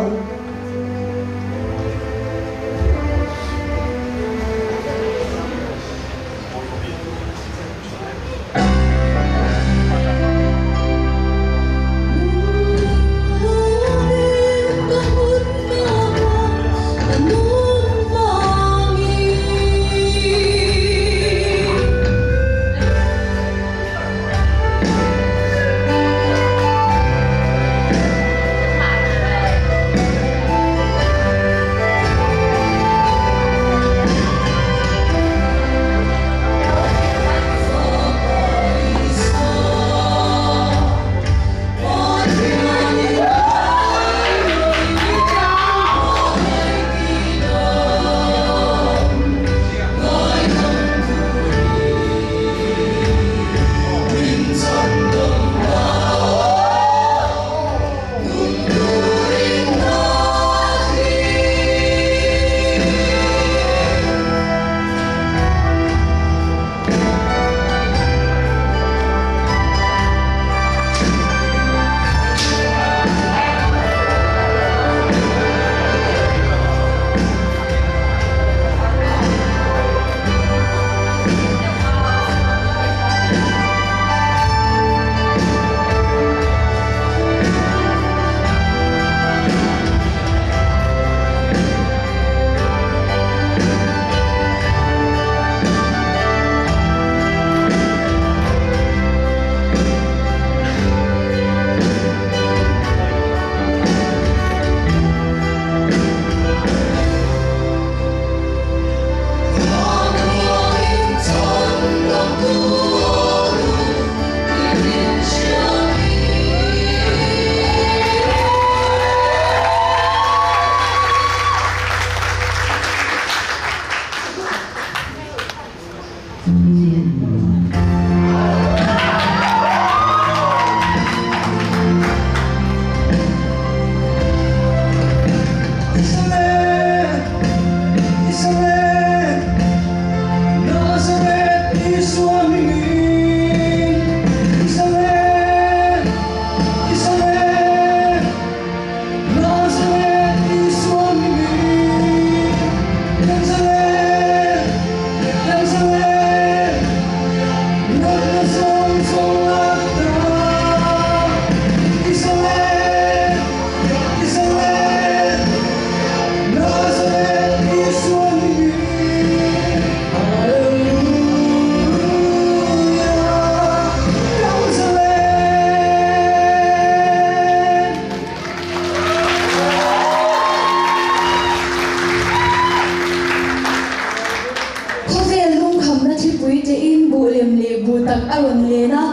Speaker 17: Khawvel lungkhamna thlipui tein buh lem leh buh tak a rawn len a,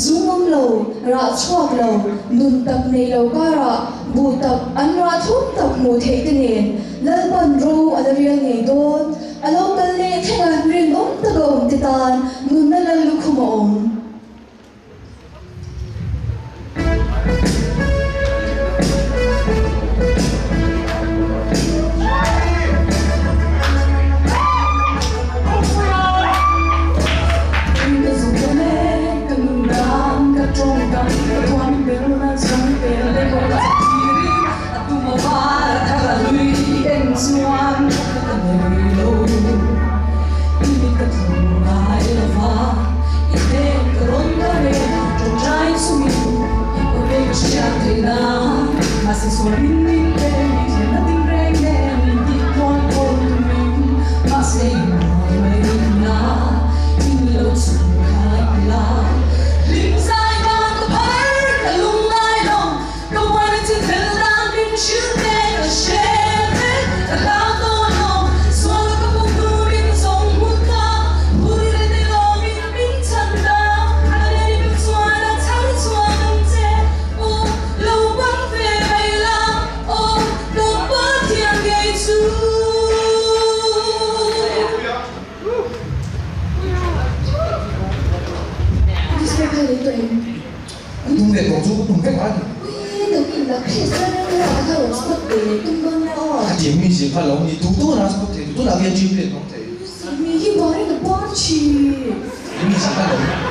Speaker 17: zung awm lo, rah chhuak lo, nun tak nei lo karah buh tak an rah thlum tak hmuh theih te nen Lalpan ro a la rial ngei dawn. A lo kal leh thleng a, rinawm taka awm te tan nunna lal lukhum a awm.
Speaker 2: lo ni. Duh duh an spot thei, duh duh an KTP an hmang thei.
Speaker 17: Mi hi barin a bar thin.
Speaker 2: Mi zah a lo.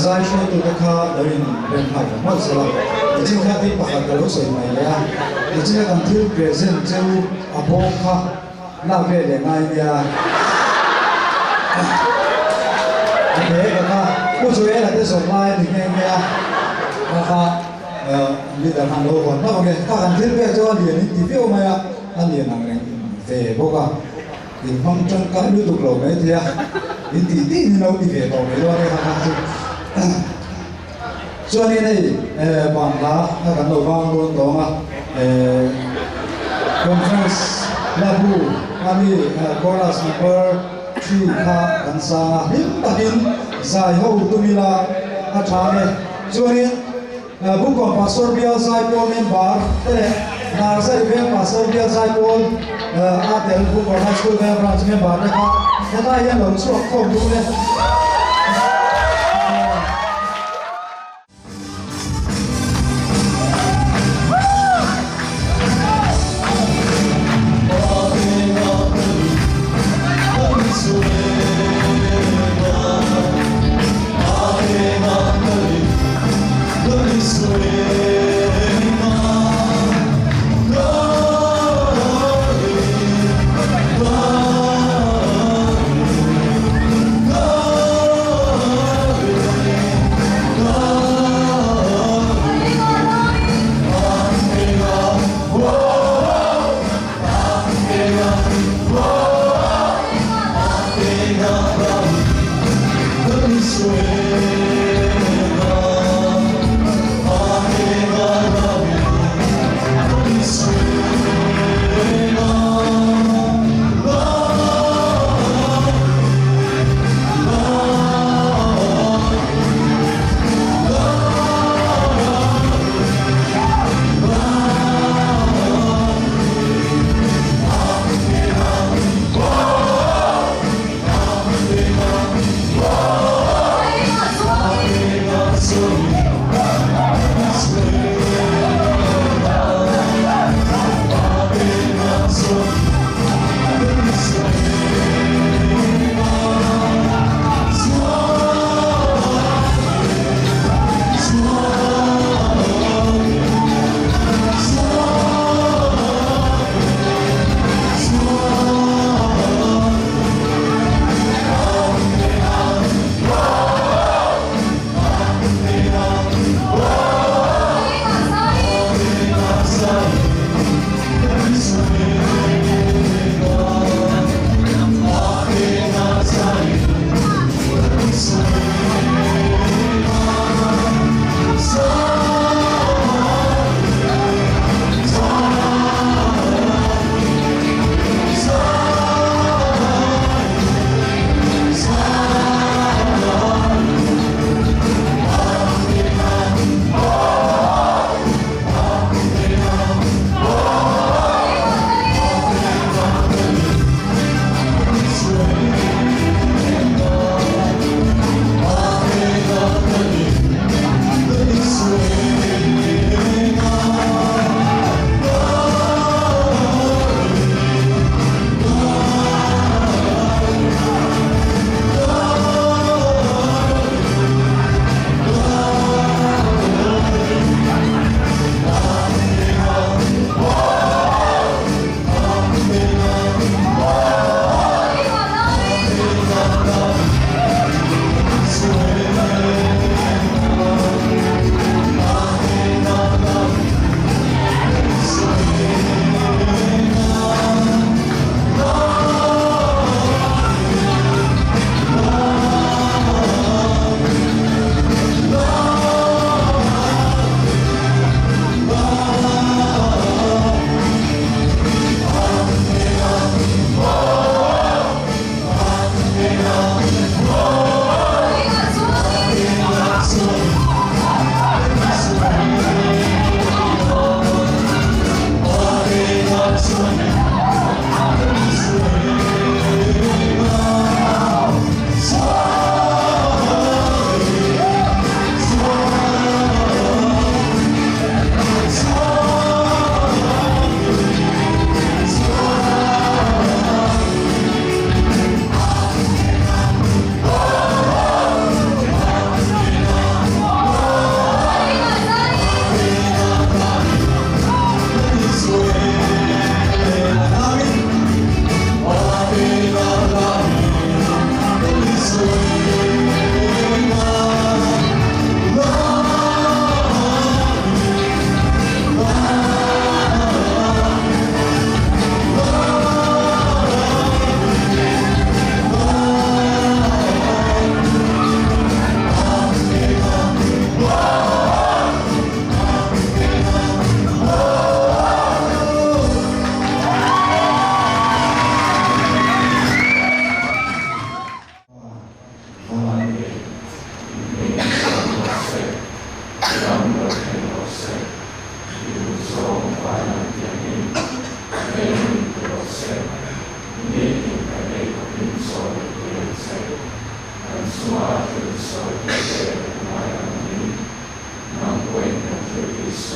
Speaker 1: zai hruaitute kha lo in rem nghal ta hmawlh sela. Nichin kha thil pakhat ka lo sawi mai leh a, nichina kan thil present cheu a bawm kha lak ve leh ngai nia. A hle ka kha Pu Joel-a te zawrh lai a ni nghe nghe a, kha kha leader khan lo hawn hlauh ang e. Kha kan thil pek chu a lian in ti viau mai a, a lian ang reng ve bawk a. In hmang tangkai lutuk lo mai thei a, in tih tih in lo ti ve tawh mai dawn e kha kha chu. Chuanin hei Bangla a kan lo vang dawn tawng a, Conference Lahu a mi Chorus number 3 kha kan sang a, hlim takin zai ho tum ila a tha e. Chuanin Bungkawn Pastor Bial Zaipawl member te leh Narzai Veng Pastor Bial Zaipawl a tel Bungkawn High School Veng Branch member te kha hetlai hian lo chhuak khawm duh e.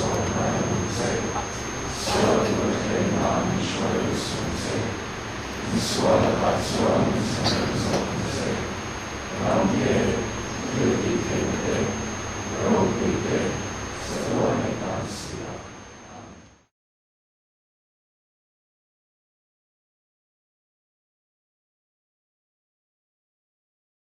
Speaker 5: Malsawmna in che, sual tur thleng nan min hruai luh suh che, misual lakah chuan min chhan zawk.